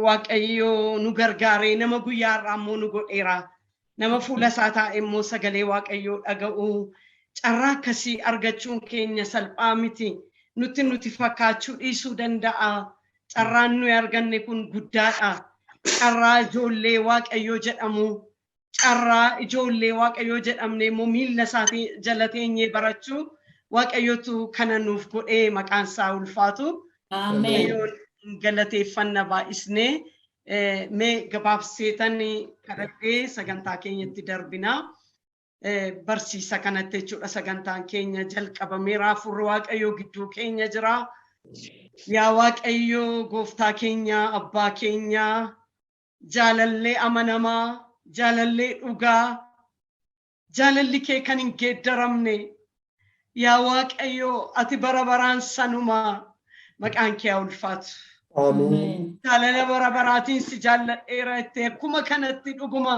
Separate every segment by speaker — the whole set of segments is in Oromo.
Speaker 1: Waaqayyo nu gargaaree nama guyyaa har'aa immoo nu godheera. Nama fuula isaa taa'e immoo sagalee Waaqayyoo dhaga'uu carraa akkasii argachuun keenya salphaa miti. Nuti fakkaachuu dhiisuu danda'a. Carraan nuyi arganne kun guddaadha. Carraa ijoollee Waaqayyoo jedhamu. Carraa ijoollee Waaqayyoo jedhamne immoo miilla isaatii jala teenyee barachuu Waaqayyotu kana nuuf godhee maqaan isaa ulfaatu.
Speaker 2: Ameen.
Speaker 1: Waaqayyoon galateeffanna baay'isnee mee gabaabseetan kadhadhee sagantaa keenyatti darbinaa. Barsiisa kanatti jechuudha sagantaan keenya jalqabameera. Hafuurri Waaqayyoo gidduu keenya jira. Yaa Waaqayyoo gooftaa keenya, abbaa keenya, jaalallee amanamaa, jaalallee dhugaa, jaalalli kee kan hin geeddaramne. Yaa Waaqayyoo, ati bara baraan sanuma, maqaan kee haa ulfaatu.
Speaker 3: Ameen.
Speaker 1: Jaalala bara baraatiin si jaalladheera jettee akkuma kanatti dhuguma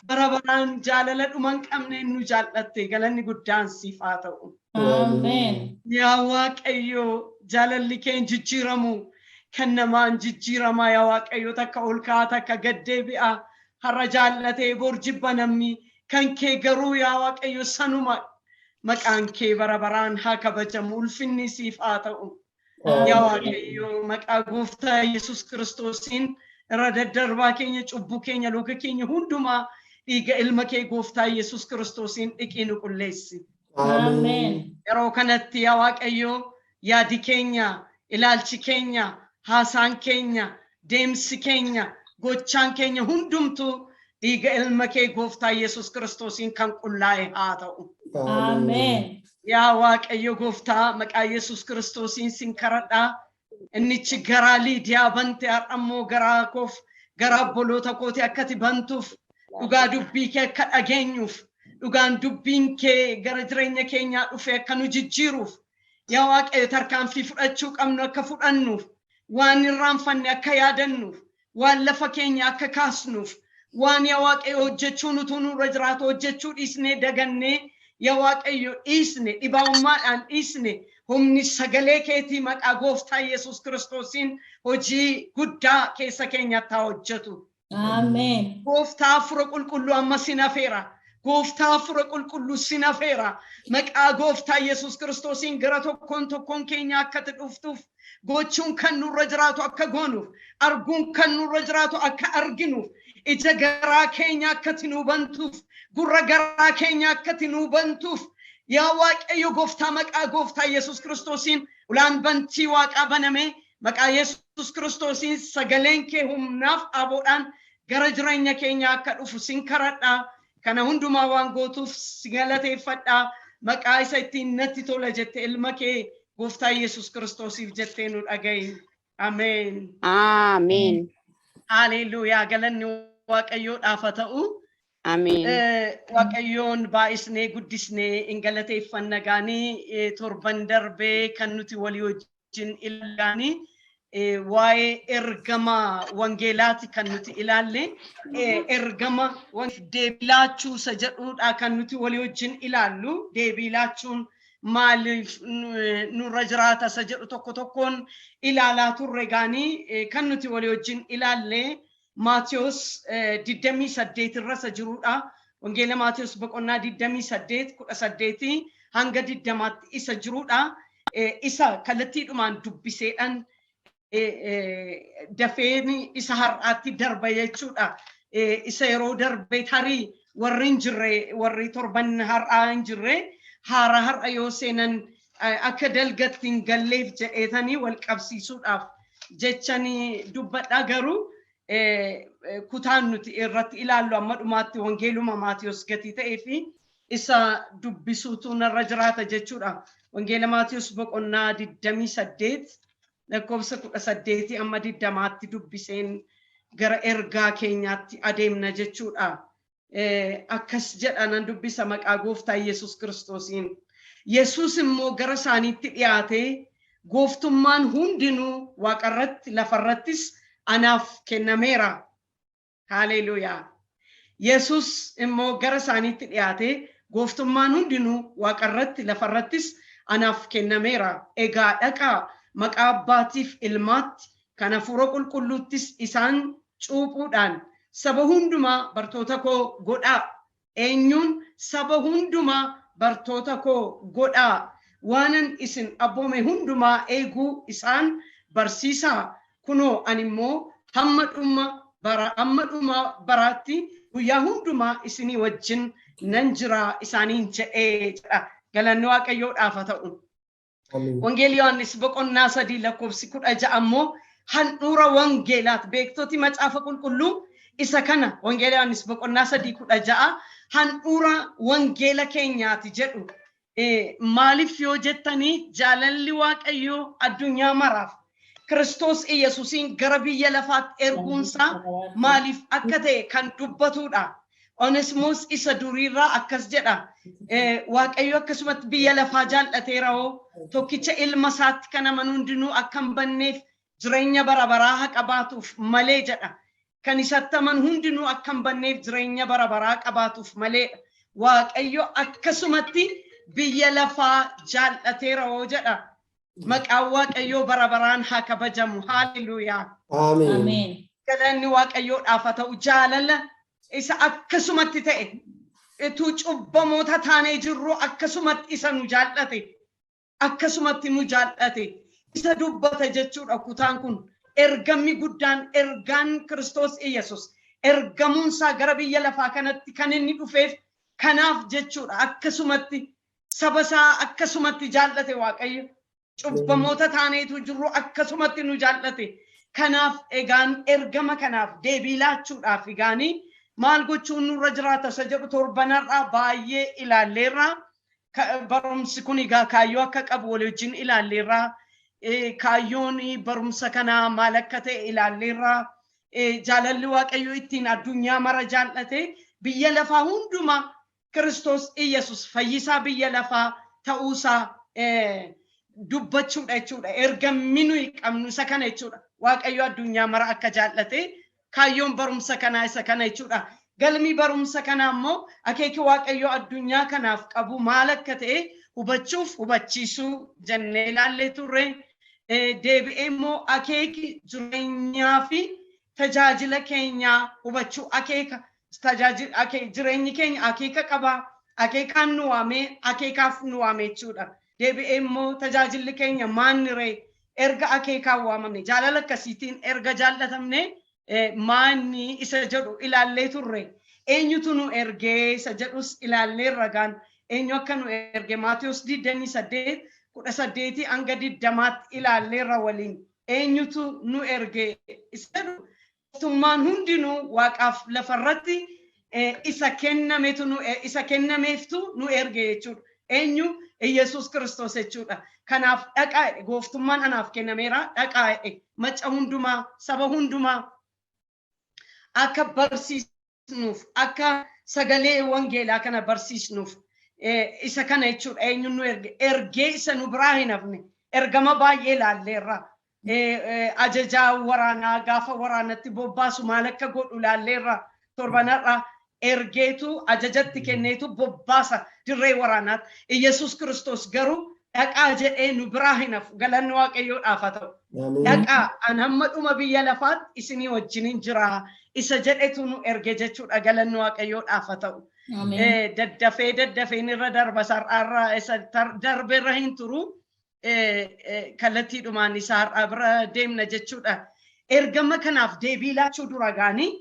Speaker 1: bara baraan jaalala dhuma hin qabneen nu jaallatte, galanni guddaan siif haa ta'u.
Speaker 2: Ameen.
Speaker 1: Yaa Waaqayyo, jaalalli kee hin jijjiiramu, kan namaan jijjiirama. Yaa Waaqayyo, takka ol ka'a, takka gad deebi'a. Har'a jaallatee bor jibba namni, kan kee garuu yaa Waaqayyo sanuma. Maqaan kee bara baraan haa kabajamu, ulfinni siif haa ta'u. Yaa Waaqayyo, maqaa gooftaa Yesus Kiristoosiin irra daddarbaa keenya, cubbuu keenya, luka keenya hundumaa dhiiga ilma kee gooftaa Yesus Kiristoosiin dhiqii nu qulleessi.
Speaker 2: Ameen.
Speaker 1: Yeroo kanatti yaa Waaqayyo, yaadi keenya, ilaalchi keenya, haasaan keenya, deemsi keenya, gochaan keenya hundumtuu dhiiga ilma kee gooftaa Yesus Kiristoosiin kan qullaa'e haa ta'u.
Speaker 2: Ameen.
Speaker 1: Yaa Waaqayyo gooftaa, maqaa Yesus Kiristoosiin sin kadhadhaa. Innichi garaa Liidiyaa bante har'a immoo garaa koof garaa obboloota kooti akkati bantuuf, dhugaa dubbii kee akka dhageenyuuf, dhugaan dubbiin kee gara jireenya keenyaa dhufe akka nu jijjiiruuf, yaa Waaqayyo, tarkaanfii fudhachuu qabnu akka fudhannuuf, waan irraanfanne akka yaadannuuf, waan lafa keenya akka kaasnuuf, waan yaa Waaqayyo hojjechuun utuu nurra jiraatu hojjechuu dhiisnee dagannee, yaa Waaqayyo, dhiisne, dhibaa'ummaadhaan dhiisne, humni sagalee keetii maqaa gooftaa Yesus Kiristoosiin hojii guddaa keessa keenyatti haa hojjetu.
Speaker 2: Ameen.
Speaker 1: Gooftaa Hafuura Qulqulluu amma sin afeera. Gooftaa Hafuura Qulqulluu sin afeera. Maqaa gooftaa Yesus Kiristoosiin gara tokkoon tokkoon keenya akka ati dhuftuuf, gochuun kan nurra jiraatu akka goonuuf, arguun kan nurra jiraatu akka arginuuf, ija garaa keenya akka ati nuu bantuuf, gurra garaa keenya akka ati nuu bantuuf, yaa Waaqayyo gooftaa, maqaa gooftaa Yesus Kiristoosiin ulaan bantii waaqaa baname, maqaa Yesus Kiristoosiin sagaleen kee humnaaf aboodhaan gara jireenya keenya akka dhufu sin kadhadha. Kana hundumaa waan gootuuf si galateeffadha. Maqaa isa ittiin natti tola jette ilma kee gooftaa Yesus Kiristoosiif jettee nu dhaga'i. Ameen.
Speaker 4: Ameen.
Speaker 1: Haleluuyaa, galanni Waaqayyoodhaaf haa ta'u.
Speaker 4: Ameen.
Speaker 1: Waaqayyoon baay'isnee guddisnee hin galateeffanna gaanii. Torban darbee kan nuti walii wajjin ilaallanii waa'ee ergama wangeelaati kan nuti ilaalle. Ergama deebii laachuu isa jedhudha kan nuti walii wajjin ilaallu. Deebii laachuun maaliif nurra jiraata isa jedhu tokko tokkoon ilaalaa turre gaanii. Kan nuti walii wajjin ilaalle Maatiyos 28 irra isa jirudha. Wangeela Maatiyos boqonnaa 28 18 hanga 20tti isa jirudha. Isa kallattiidhumaan dubbiseedhaan dafeen isa har'aatti darba jechuudha. Isa yeroo darbe tarii warri hin jirre, warri torban har'aa hin jirre, haara har'a yoo seenan akka dalgatti hin galleef jedheetanii wal qabsiisuudhaaf jechanii dubbadha. Garuu kutaan nuti irratti ilaallu amma dhumaatti wangeeluma Maatiyos gatii ta'ee fi isa dubbisuutu narra jiraata jechuudha. Wangeela Maatiyos boqonnaa 28 lakkoofsa 18 amma 20tti dubbiseen gara ergaa keenyaatti adeemna jechuudha. Akkas jedha, nan dubbisa maqaa gooftaa Yesus Kiristoosiin. Yesus immoo gara isaaniitti dhiyaatee, "Gooftummaan hundinuu waaqarratti lafarrattis anaaf kennameera." Haleluuyaa. Yesus immoo gara isaaniitti dhiyaatee, "Gooftummaan hundinuu waaqarratti lafarrattis anaaf kennameera. Egaa dhaqaa maqaa abbaatiif ilmaatti kan Kan Hafuura Qulqulluuttis isaan cuuphuudhaan saba hundumaa bartoota koo godhaa. Eenyuun? Saba hundumaa bartoota koo godhaa. Waanan isin abboome hundumaa eeguu isaan barsiisaa. Kunoo, ani immoo hamma dhuma baraatti guyyaa hundumaa isinii wajjin nan jira isaaniin jedhee jedha. Galanni Waaqayyoodhaaf haa ta'u. Wangeelii Yohaannis boqonnaa 3 lakkoofsi 16 ammoo handhuura wangeelaati. Beektoti Macaafa Qulqulluu isa kana, Wangeela Yohaannis boqonnaa 3:16, handhuura wangeela keenyaati jedhu. Maaliif yoo jettanii, jaalalli Waaqayyoo addunyaa maraaf Kiristoos Iyyasuusiin gara biyya lafaatti erguunsaa maaliif akka ta'e kan dubbatudha. Onesmoos isa duriirraa akkas jedha. Waaqayyo akkasumatti biyya lafaa jaallateera hoo, tokkicha ilma isaatti kan amanu hundinuu akka hin banneef jireenya bara baraa haa qabaatuuf malee jedha. Kan isatti amanu hundinuu akka hin banneef jireenya bara baraa qabaatuuf maleedha. Waaqayyo akkasumatti biyya lafaa jaallateera hoo jedha. Maqaan Waaqayyoo bara baraan haa kabajamu. Haaleluuyaa.
Speaker 3: Ameen.
Speaker 2: Ameen.
Speaker 1: Galanni Waaqayyoodhaaf haa ta'u. Jaalala isa akkasumatti ta'e, utuu cubbamoota taanee jirru akkasumatti isa nu jaallate. Akkasumatti nu jaallate. Isa dubbata jechuudha kutaan kun. Ergamni guddaan, ergaan Kiristoos Iyyasuus ergamuunsaa gara biyya lafaa kanatti kan inni dhufeef kanaaf jechuudha. Akkasumatti saba isaa akkasumatti jaallate Waaqayyo. Cubbamoota taaneetu jirru akkasumatti nu jaallate. Kanaaf egaan ergama kanaaf deebii laachuudhaaf egaanii maal gochuun nurra jiraata isa jedhu torbanarraa baay'ee ilaalleerra. Barumsi kun egaa kaayyoo akka qabu walii wajjin ilaalleerra. Kaayyoon barumsa kanaa maal akka ta'e ilaalleerra. Jaalalli Waaqayyoo ittiin addunyaa mara jaallate, biyya lafaa hundumaa Kiristoos Iyyasuus fayyisaa biyya lafaa ta'uusaa dubbachuudha jechuudha. Ergamni nuyi qabnu isa kana jechuudha. Waaqayyo addunyaa mara akka jaallate kaayyoon barumsa kanaa isa kana jechuudha. Galmi barumsa kanaa immoo akeeki Waaqayyo addunyaa kanaaf qabu maal akka ta'e hubachuuf hubachiisuu jennee ilaallee turre. Deebi'ee immoo akeeki jireenyaa fi tajaajila keenyaa hubachuu, akeeka jireenyi keenya akeeka qaba. Akeekaan nu waamee, akeekaaf nu waame jechuudha. Deebi'ee immoo tajaajilli keenya maanni ree, erga akeekaan waamamne, jaalala akkasiitiin erga jaallatamne, maanni isa jedhu ilaallee turre. Eenyutu nu ergee isa jedhus ilaallee ragaan eenyu akka nu erge Maatiyus 28:18 hanga 20tti ilaalleerra waliin. Eenyutu nu erge isa jedhu, mootummaan hundinuu waaqaaf lafarratti isa kennameeftu nu erge jechuudha. Eenyu? Iyyasuus Kiristoos jechuudha. Kanaaf dhaqaa jedhe, gooftummaan anaaf kennameera, dhaqaa jedhe, macca hundumaa, saba hundumaa akka barsiisnuuf, akka sagalee wangeelaa kana barsiisnuuf isa kana jechuudha. Eenyu nu erge? Ergee isa nu biraa hin hafne ergama baay'ee ilaalleerra. Ajajaa waraanaa gaafa waraanatti bobbaasu maal akka godhu ilaalleerra torbanarra. Ergeetu, ajajatti kenneetu bobbaasa dirree waraanaatti. Iyyasuus Kiristoos garuu dhaqaa jedhee nu biraa hin hafu. Galanni Waaqayyoodhaaf haa ta'u. Dhaqaa, an hamma dhuma biyya lafaatti isinii wajjinin jira isa jedhetu nu erge jechuudha. Galanni Waaqayyoodhaaf haa ta'u. Daddafee daddafeen irra darba, sar'aarraa isa darbeerra hin turu. Kallattiidhumaan isa har'aa bira deemna jechuudha. Ergama kanaaf deebii laachuu dura gaanii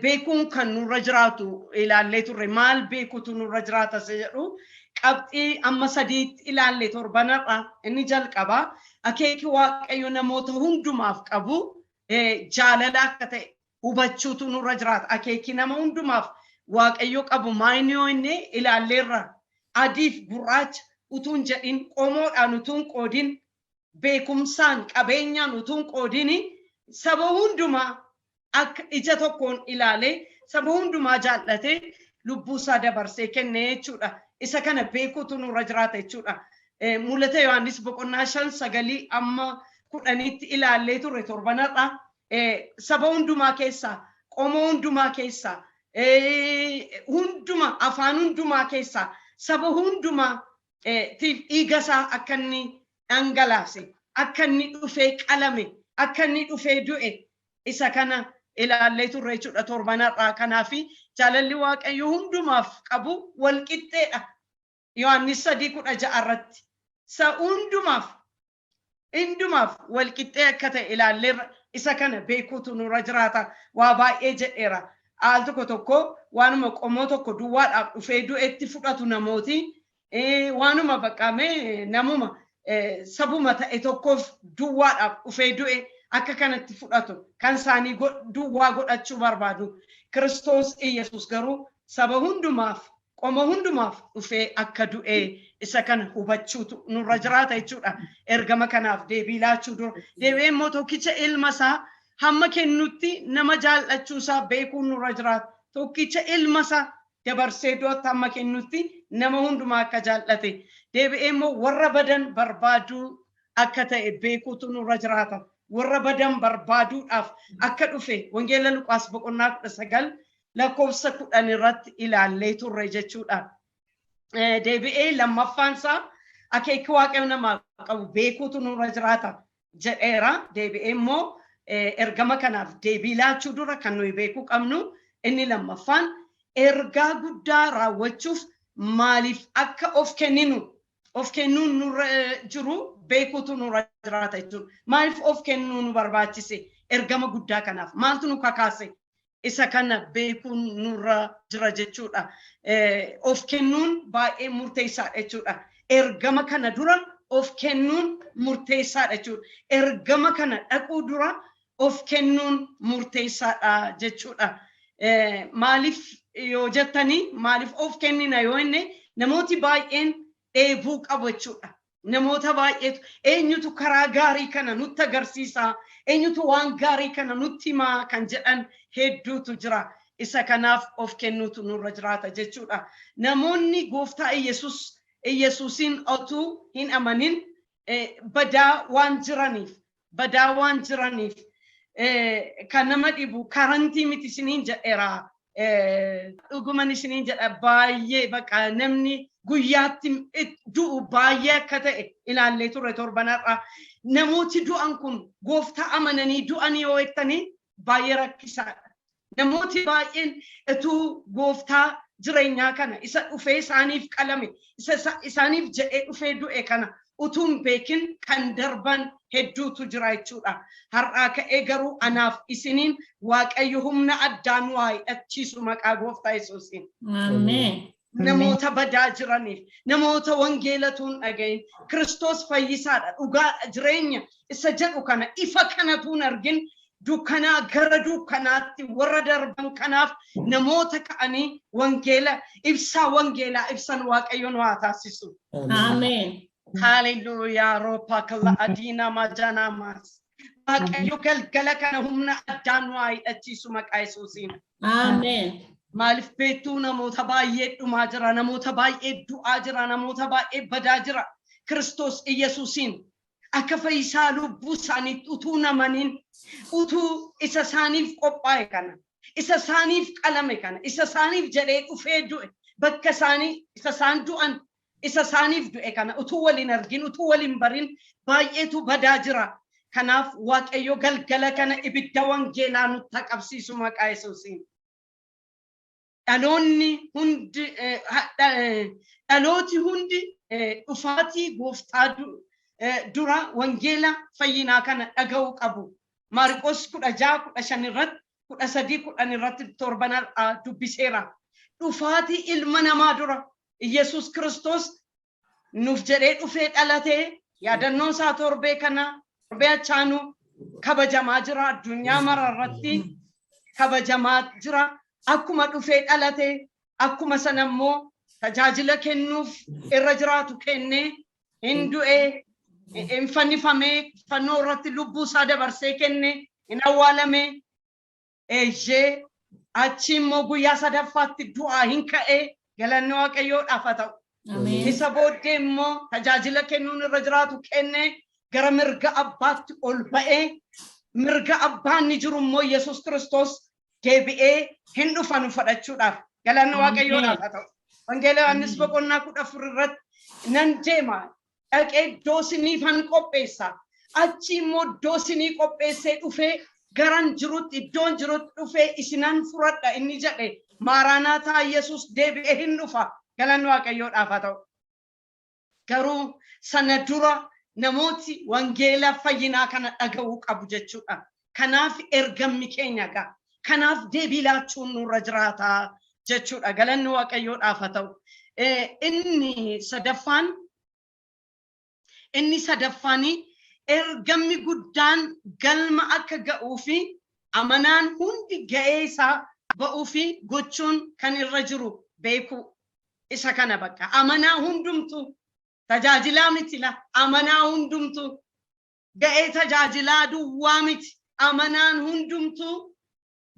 Speaker 1: beekuun kan nurra jiraatu ilaallee turre. Maal beekutu nurra jiraata isa jedhu qabxii amma sadiitti ilaalle torbanarra. Inni jalqabaa, akeeki Waaqayyo namoota hundumaaf qabu jaalala akka ta'e hubachuutu nurra jiraata. Akeeki nama hundumaaf Waaqayyo qabu maayini yoo inni ilaalleerra, adiif gurraacha utuun jedhin, qomoodhaan utuun qoodin, beekumsaan qabeenyaan utuun qoodin, saba hundumaa akka ija tokkoon ilaalee, saba hundumaa jaallatee lubbuusaa dabarsee kenne jechuudha. Isa kana beekuutu nurra jiraata jechuudha. Mul'ata Yohaannis boqonnaa 5:9 amma 10tti ilaallee turre torbanarra. Saba hundumaa keessaa, qomoo hundumaa keessaa, hunduma, afaan hundumaa keessaa, saba hundumaa tiif dhiiga isaa akka inni dhangalaase, akka inni dhufee qalame. akka inni dhufee du'e isa kana ilaallee turre jechuudha torban har'aa. Kanaafi jaalalli Waaqayyo hundumaaf qabu wal qixxeedha. Yohaannis 3:16 irratti. Isa hundumaaf wal qixxee akka ta'e ilaalleerra. Isa kana beekuutu nurra jiraata. Waa baay'ee jedheera. Al tokko tokko waanuma qomoo tokko duwwaadhaaf dhufee du'etti fudhatu namooti. Waanuma baqqaamee namuma sabuma ta'e tokkoof duwwaadhaaf dhufee du'e akka kanatti fudhatu, kan isaanii duwwaa godhachuu barbaadu. Kiristoos Iyyasuus garuu saba hundumaaf, qomoo hundumaaf dhufee akka du'e isa kana hubachuutu nurra jiraata jechuudha. Ergama kanaaf deebii laachuu dura. Deebi'ee immoo tokkicha ilma isaa hamma kennutti nama jaallachuu isaa beekuun nurra jiraata. Tokkicha ilma isaa dabarsee du'atti hamma kennutti nama hundumaa akka jaallate. Deebi'ee immoo warra badan barbaaduu akka ta'e beekuutu nurra jiraata. Warra badan barbaaduudhaaf akka dhufe Wangeela Luqaas boqonnaa 19 lakkoofsa 10 irratti ilaallee turre jechuudha. Deebi'ee lammaffaan isaa akeekii Waaqayyo namaaf qabu beekuutu nurra jiraata jedheera. Deebi'ee immoo ergama kanaaf deebii laachuu dura kan nuyi beekuu qabnu inni lammaffaan ergaa guddaa raawwachuuf maaliif akka of kenninu, of kennuun nurra jiru beekuutu nurra jiraata jechuudha. Maaliif of kennuu nu barbaachise ergama guddaa kanaaf? Maaltu nu kakaase? Isa kana beekuun nurra jira jechuudha. Of kennuun baay'ee murteessaadha jechuudha. Ergama kana dura of kennuun murteessaadha jechuudha. Ergama kana dhaquu dura of kennuun murteessaadha jechuudha. Maaliif yoo jettanii, maaliif of kennina yoo inni, namooti baay'een dheebuu qabu jechuudha. Namoota baay'eetu "Eenyutu karaa gaarii kana nutti agarsiisa? Eenyutu waan gaarii kana nutti himaa?" kan jedhan hedduutu jira. Isa kanaaf of kennuutu nurra jiraata jechuudha. Namoonni Gooftaa Iyyasuusiin otuu hin amanin badaa waan jiraniif, kan nama dhibu karantii miti isiniin jedheera. Dhuguman isiniin jedha, baay'ee baqa namni guyyaatti du'u baay'ee akka ta'e ilaallee turre torbanarraa. Namooti du'an kun Gooftaa amananii du'anii yoo jettanii, baay'ee rakkisaadha. Namooti baay'een utuu Gooftaa jireenyaa kana, isa dhufee isaaniif qalame, isa isaaniif jedhee dhufee du'e kana utuu hin beekin kan darban hedduutu jira jechuudha. Har'aa ka'ee garuu anaaf isiniin Waaqayyo humna addaa nu haa hidhachiisu maqaa Gooftaa Yesuusiin.
Speaker 2: Ameen.
Speaker 1: Namoota badaa jiraniif, namoota wangeelatu hin dhagahin, Kiristoos fayyisaadha, dhugaadha, jireenya isa jedhu kana, ifa kanatu hin argin, dukkanaa gara dukkanaatti warra darban kanaaf namoota ka'anii wangeela ibsaa, wangeelaa ibsan Waaqayyo nu haa taasisu.
Speaker 2: Ameen.
Speaker 1: Haleluuyaa, roopaa kalla adiina majanamas. Waaqayyo galgala kana humna addaa nu haa hidhachiisu maqaa Yesuusiin.
Speaker 2: Ameen.
Speaker 1: Maaliif beektuu? Namoota baay'ee dhumaa jira, namoota baay'ee du'aa jira, namoota baay'ee badaa jira. Kiristoos Iyyasuusiin akka fayyisaa lubbuu isaaniitti utuu namaniin, utuu isa isaaniif qophaa'e kana, isa isaaniif qalame kana, isa isaaniif jedhee dhufee du'e, bakka isaanii isa isaan du'an, isa isaaniif du'e kana utuu waliin argin, utuu waliin barin baay'eetu badaa jira. Kanaaf Waaqayyo galgala kana ibidda wangeelaa nutti qabsiisu maqaa Yesuusiin. Dhaloonni hundi, dhalooti hundi dhufaatii Gooftaa dura wangeela fayyinaa kana dhaga'uu qabu. Maarqos 16:15 irratti, 13:10 irratti torban dubbiseera. Dhufaatii ilma namaa dura Iyyasuus Kiristoos nuuf jedhee dhufee dhalatee, yaadannoon isaa torbee kana, torbee achaanuu kabajamaa jira, addunyaa mara irratti kabajamaa jira. Akkuma dhufee dhalatee, akkuma sana immoo tajaajila kennuuf irra jiraatu kennee, hin du'ee, hin fannifamee, fannoo irratti lubbuu isaa dabarsee kenne, hin awwaalame, eeyyee, achi immoo guyyaa sadaffaatti du'aa hin ka'ee, galanni Waaqayyoodhaaf haa ta'u.
Speaker 2: Ameen.
Speaker 1: Isa booddee immoo tajaajila kennuun irra jiraatu kennee, gara mirga abbaatti ol ba'ee, mirga abbaan ni jiru immoo Yesuus Kiristoos deebi'ee hin dhufa nu fudhachuudhaaf, galanni Waaqayyoodhaaf haa ta'u. Wangeela Yohaannis boqonnaa 14 irratti, "Nan deema, dhaqee iddoo isiniifan qopheessa. Achi immoo iddoo isinii qopheessee dhufee garan jirutti, iddoon jirutti dhufee isinan fudhadha inni jedhe, Maaraanaataa, Yesuus deebi'ee hin dhufa. Galanni Waaqayyoodhaaf haa ta'u. Garuu sana dura namooti wangeela fayyinaa kana dhaga'uu qabu jechuudha. Kanaaf ergamni keenya gaa. Kanaaf deebii laachuun nurra jiraata jechuudha. Galanni Waaqayyoodhaaf haa ta'u. Inni sadaffaan ergamni guddaan galma akka ga'uu fi amanaan hundi ga'ee isaa ba'uu fi gochuun kan irra jiru beekuu. Isa kana bakka amanaa hundumtu, tajaajilaa miti la, amanaa hundumtu ga'ee tajaajilaa duwwaa miti, amanaan hundumtu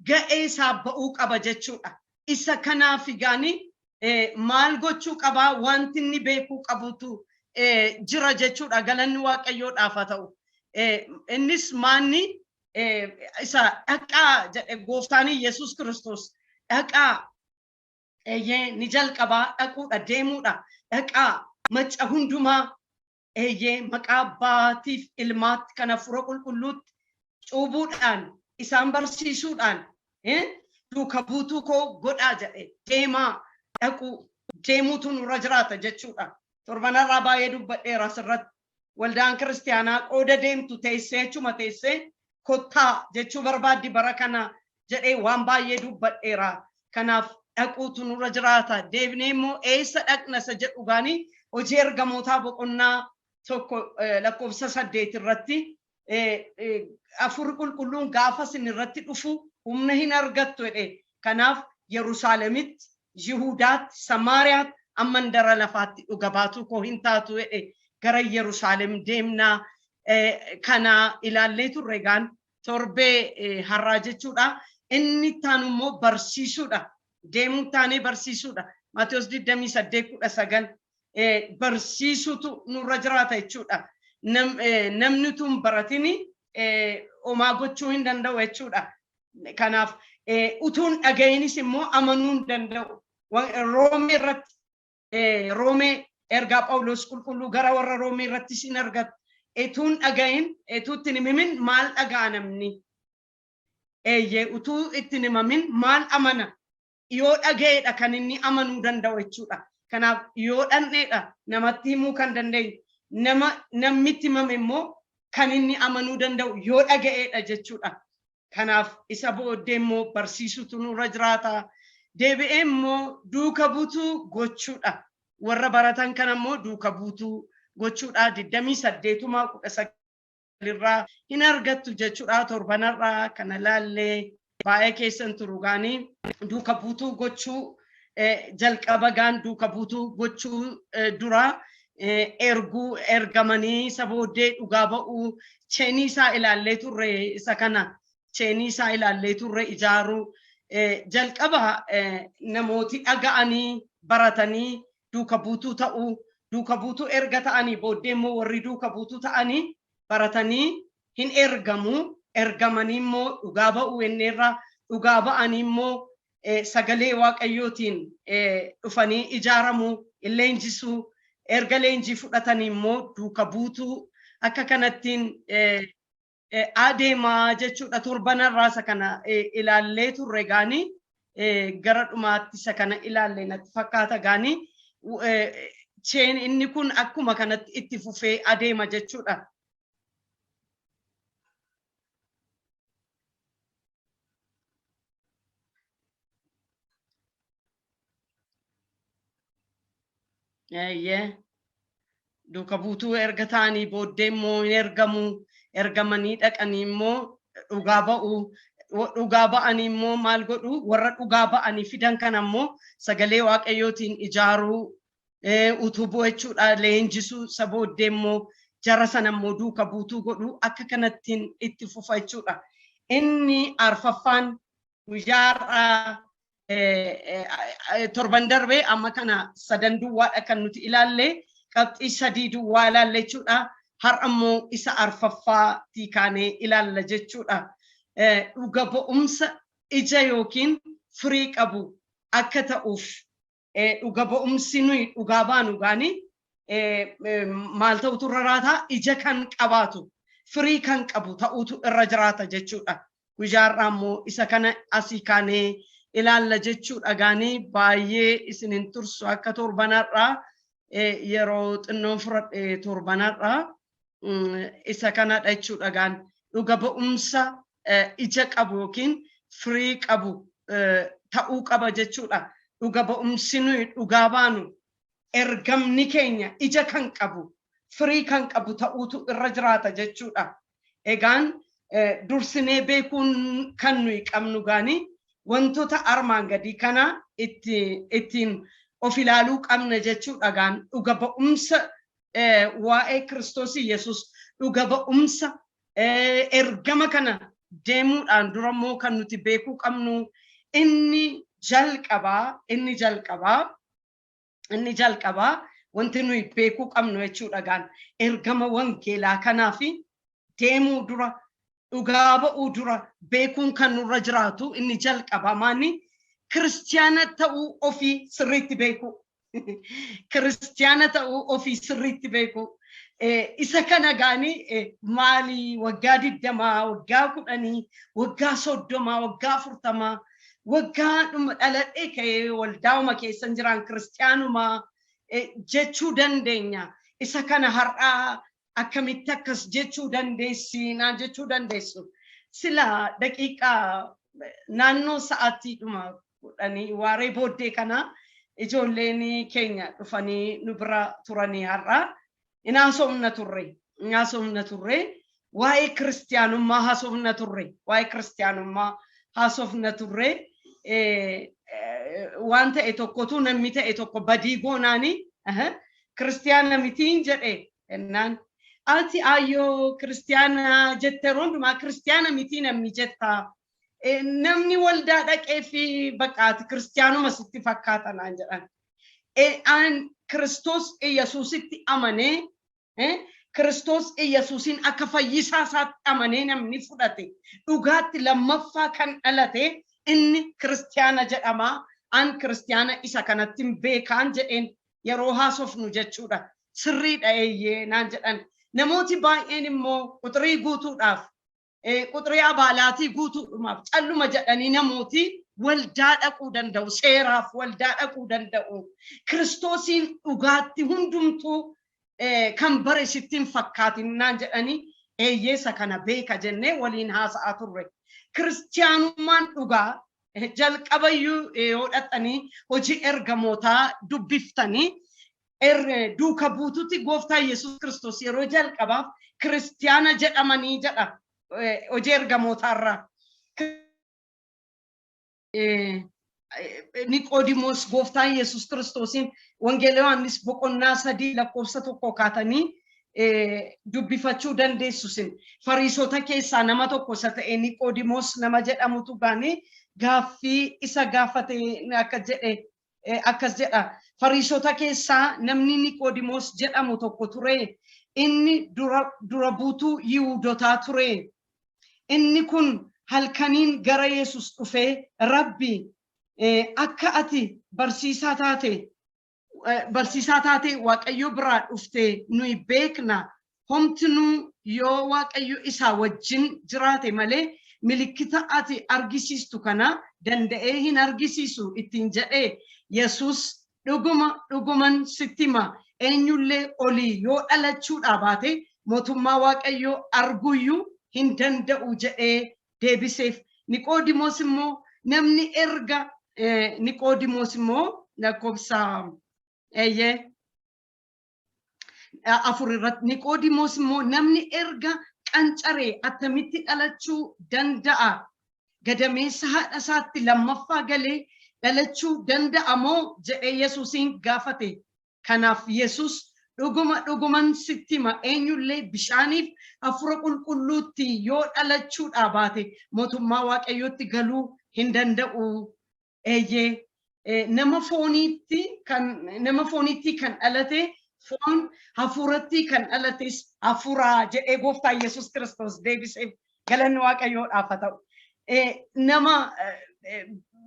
Speaker 1: ga'ee isaa ba'uu qaba jechuudha. Isa kanaaf gaani maal gochuu qabaa? Wanti inni beekuu qabutu jira jechuudha. Galanni Waaqayyoodhaaf haa ta'u. Innis maanni? Isa dhaqaa jedhe gooftaan Yesuus Kiristoos, dhaqaa. Eeyyee, ni jalqabaa dhaquudha, deemuudha. Dhaqaa macca hundumaa, eeyyee, maqaa abbaatiif ilmaatti kan hafuura qulqulluutti cuubuudhaan, isaan barsiisuudhaan, duuka buutuu koo godhaa jedhe. Deemaa, dhaquu, deemuutu nurra jiraata jechuudha. Torbanarraa baay'ee dubbadheera asirratti. Waldaan kiristaanaa qooda deemtu teessee achuma teessee kottaa jechuu barbaaddi bara kana jedhee waan baay'ee dubbadheera. Kanaaf dhaquutu nurra jiraata. Deebinee immoo eessa dhaqna isa jedhu gaanii Hojii Ergamootaa boqonnaa 1 lakkoofsa 8 irratti, "Hafuurri qulqulluun gaafa isin irratti dhufu humna hin argattu" jedhe. Kanaaf Yerusaalemitti, Yihudaatti, Samaariyaatti, amma mandara lafaatti dhuga baatuu koo hin taatu jedhe. Gara Yerusaalem deemnaa kana ilaallee turre gaan torbee har'aa jechuudha. Inni itti immoo barsiisuudha. Deemuu taanee barsiisuudha. Maatiyos 28:19, barsiisuutu nurra jiraata jechuudha. Namni tun baratini homaa gochuu hin danda'u jechuudha. Kanaaf utuun dhaga'inis immoo amanuu hin danda'u. Roomee irratti, Roomee, ergaa Phaawulos qulqulluu gara warra Roomee irrattis hin argatu. Utuun dhaga'in, utuu itti hin himamin maal dhaga'a namni? Eeyyee, utuu itti hin himamin maal amana? Yoo dhaga'eedha kan inni amanuu danda'u jechuudha. Kanaaf yoo dhandheedha namatti himuu kan dandeenyu. Nama namni itti himame immoo kan inni amanuu danda'u yoo dhaga'eedha jechuudha. Kanaaf isa booddee immoo barsiisutu nurra jiraata. Deebi'ee immoo duuka buutuu gochuudha. Warra baratan kana immoo duuka buutuu gochuudha. 28:19 irraa hin argattu jechuudha. Torbanarraa kana laallee baay'ee keessan turu gaanii duuka buutuu gochuu jalqaba gaan duuka buutuu gochuu dura erguu, ergamanii isa booddee dhugaa ba'uu, chain isaa ilaallee turre. Isa kana chain isaa ilaallee turre. Ijaaruu jalqaba namooti dhaga'anii baratanii duuka buutuu ta'uu, duuka buutuu erga ta'anii booddee immoo warri duuka buutuu ta'anii baratanii hin ergamu, ergamanii immoo dhugaa ba'uu inneerra, dhugaa ba'anii immoo sagalee Waaqayyootiin dhufanii ijaaramuu, leenjisuu, erga leenjii fudhatanii immoo duuka buutuu, akka kanattiin adeemaa jechuudha. Torbanarraa isa kana ilaallee turre gaanii gara dhumaatti isa kana ilaalle natti fakkaata gaanii. Chain inni kun akkuma kanatti itti fufee adeema jechuudha. Eeyyee. Duuka buutuu erga ta'anii booddee immoo hin ergamu. Ergamanii dhaqanii immoo dhugaa ba'u. Dhugaa ba'anii immoo maal godhu? Warra dhugaa ba'anii fidan kana immoo sagalee Waaqayyootiin ijaaruu, utubuu jechuudha. Leenjisuu, isa booddee immoo jara sana immoo duuka buutuu godhu, akka kanattiin itti fufa jechuudha. Inni arfaffaan guyyaa har'aa, torban darbee amma kana sadan duwwaadha kan nuti ilaalle, qabxii sadii duwwaa ilaalle jechuudha. Har'a immoo isa arfaffaatii kaanee ilaalla jechuudha. Dhuga ba'umsa ija yookiin firii qabu akka ta'uuf, dhuga ba'umsi nuyi dhugaa baanu gaanii maal ta'utu irra raataa? Ija kan qabaatu, Firii kan qabu ta'uutu irra jiraata jechuudha. Guyyaa har'aa immoo isa kana asii kaanee ilaalla jechuudha. Gaanii baay'ee isin hin tursu akka torban har'aa, yeroo xinnoon fudhadhe torban har'aa isa kanadha jechuudha. Gaan dhuga ba'umsa ija qabu yookiin firii qabu ta'uu qaba jechuudha. Dhuga ba'umsi nuyi dhugaa baanu, ergamni keenya ija kan qabu, firii kan qabu ta'uutu irra jiraata jechuudha. Egaan dursinee beekuun kan nuyi qabnu gaanii wantoota armaan gadii kana ittiin of ilaaluu qabna jechuudha. Gaan dhuga ba'umsa waa'ee Kiristoos Yesus, dhuga ba'umsa ergama kana deemuudhaan dura immoo kan nuti beekuu qabnu inni jalqabaa wanti nuyi beekuu qabnu jechuudha. Gaan ergama wangeelaa kanaa fi deemuu dura, dhugaa ba'uu dura beekuun kan nurra jiraatu inni jalqabaa maani? Kiristiyaana ta'uu ofii sirriitti beekuu. Kiristiyaana ta'uu ofii sirriitti beekuu. Isa kana gaanii maali? Waggaa 20, waggaa 10, waggaa 30, waggaa 40, waggaa dhuma dhaladhee ka'ee waldaa'uma keessan jiran kiristiyaanuma jechuu dandeenya. Isa kana har'aa akkamitti akkas jechuu dandeessi naan jechuu dandeessu. Sila daqiiqaa naannoo sa'aatiidhuma 10 waaree booddee kana ijoolleen keenya dhufanii nu bira turanii har'a. Haasofna turre, haasofna turre, waa'ee kiristiyaanummaa haasofna turre, waa'ee kiristiyaanummaa haasofna turre. Waan ta'e tokkotu namni ta'e tokko badii goonaani kiristiyaana mitiin jedhe jennaan. Ati ayyoo kiristiyaana jette, yeroo hundumaa kiristiyaana mitii namni jettaa. Namni waldaa dhaqee fi bakka ati kiristiyaanuma sitti fakkaata naan jedhan. An Kiristoos Iyyasuusitti amanee, Kiristoos Iyyasuusin akka fayyisaa isaatti amanee namni fudhate, dhugaatti lammaffaa kan dhalate, inni kiristiyaana jedhama. An kiristiyaana isa kanatti beekaan jedheen yeroo haasofnu jechuudha. Sirriidha, eeyyee naan jedhan. Namooti baay'een immoo quxirii guutuudhaaf, quxirii abaalaatii guutuudhumaaf calluma jedhanii namooti waldaa dhaquu danda'u, seeraaf waldaa dhaquu danda'u. Kiristoosiin dhugaatti hundumtuu kan bare sitti hin fakkaatin naan jedhanii, eeyyeessa kana beeka jennee waliin haasa'aa turre. Kiristiyaanummaan dhugaa jalqabayyuu yoo dhaqxanii hojii ergamootaa dubbiftanii, duuka buututti gooftaa Yesuus Kiristoos yeroo jalqabaaf kiristiyaana jedhamanii jedha hojii ergamootaarraa. Niqoodimoos gooftaa Yesuus Kiristoosiin Wangeela Yohaannis boqonnaa 3 lakkoofsa 1 kaatanii dubbifachuu dandeessu sin. Fariisota keessaa nama tokko isa ta'e Niqoodimoos nama jedhamutu gaanii gaaffii isa gaafate akka jedhe, akkas jedha. Fariisota keessaa namni Niqoodimoos jedhamu tokko ture. Inni dura buutuu Yihuudotaa ture. Inni kun halkaniin gara Yesus dhufee, "Rabbi, akka ati barsiisaa taate Waaqayyo biraa dhufte nuyi beekna. Homtinuu yoo Waaqayyo isaa wajjin jiraate malee milikkita ati argisiistu kana danda'ee hin argisiisu" ittiin jedhee. Yesus, "Dhuguma dhuguman sitti hima, eenyullee olii yoo dhalachuudhaa baate mootummaa Waaqayyoo arguuyyuu hin danda'u" jedhee deebiseef. Niqoodimoos immoo namni erga Niqoodimoos immoo lakkoofsa eeyyee 4 irratti, Niqoodimoos immoo, "Namni erga qancaree attamitti dhalachuu danda'a? Gadameessa haadha isaatti lammaffaa galee dhalachuu danda'a moo?" jedhee Yesuusiin gaafate. Kanaaf Yesus, "Dhuguma dhuguman sitti hima, eenyullee bishaaniif hafuura qulqulluutti yoo dhalachuudhaa baate mootummaa Waaqayyootti galuu hin danda'u. Eeyyee, nama fooniitti kan dhalate foon, hafuuratti kan dhalates hafuuraa jedhee gooftaa Yesus Kiristoos deebiseef. Galanni Waaqayyoodhaaf haa ta'u. Nama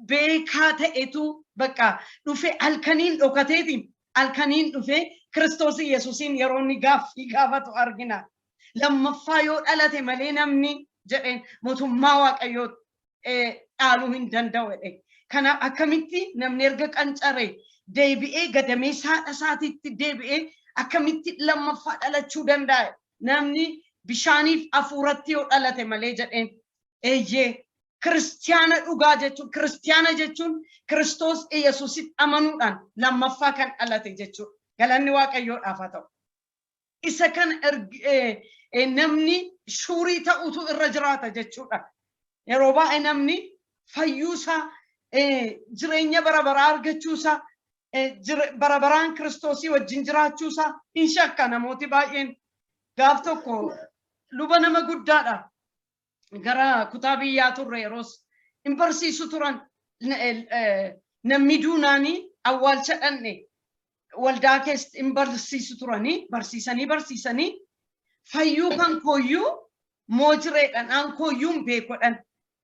Speaker 1: beekaa ta'etu bakka dhufe halkaniin dhokateetiin halkaniin dhufe Kiristoos Yesuusiin yeroo inni gaaffii gaafatu argina. Lammaffaa yoo dhalate malee namni jedheen mootummaa Waaqayyoo dhaaluu hin danda'u jedhe. Kanaaf akkamitti namni erga qancaree deebi'ee gadameessa haadha isaatiitti deebi'ee akkamitti lammaffaa dhalachuu danda'a? Namni bishaaniif hafuuratti yoo dhalate malee jedheen. Eeyyee, kiristiyaana dhugaa jechuun, kiristiyaana jechuun Kiristoos Yesuusitti amanuudhaan lammaffaa kan dhalate jechuudha. Galanni Waaqayyoodhaaf haa ta'u. Isa kana namni sure ta'utu irra jiraata jechuudha. Yeroo baay'ee namni fayyuusaa, jireenya bara baraa argachuusaa, bara baraan Kiristoosii wajjin jiraachuusaa hin shakka namooti baay'een. Gaaf tokko luba nama guddaadha. Gara kutaa biyyaa turre, yeroos hin barsiisu turan. Namni duunaanii awwaalcha dhanne waldaa keessa hin barsiisu turanii, barsiisanii barsiisanii, "Fayyuu kan kooyyuu moo jireedhaan aan kooyyuu hin beekodhan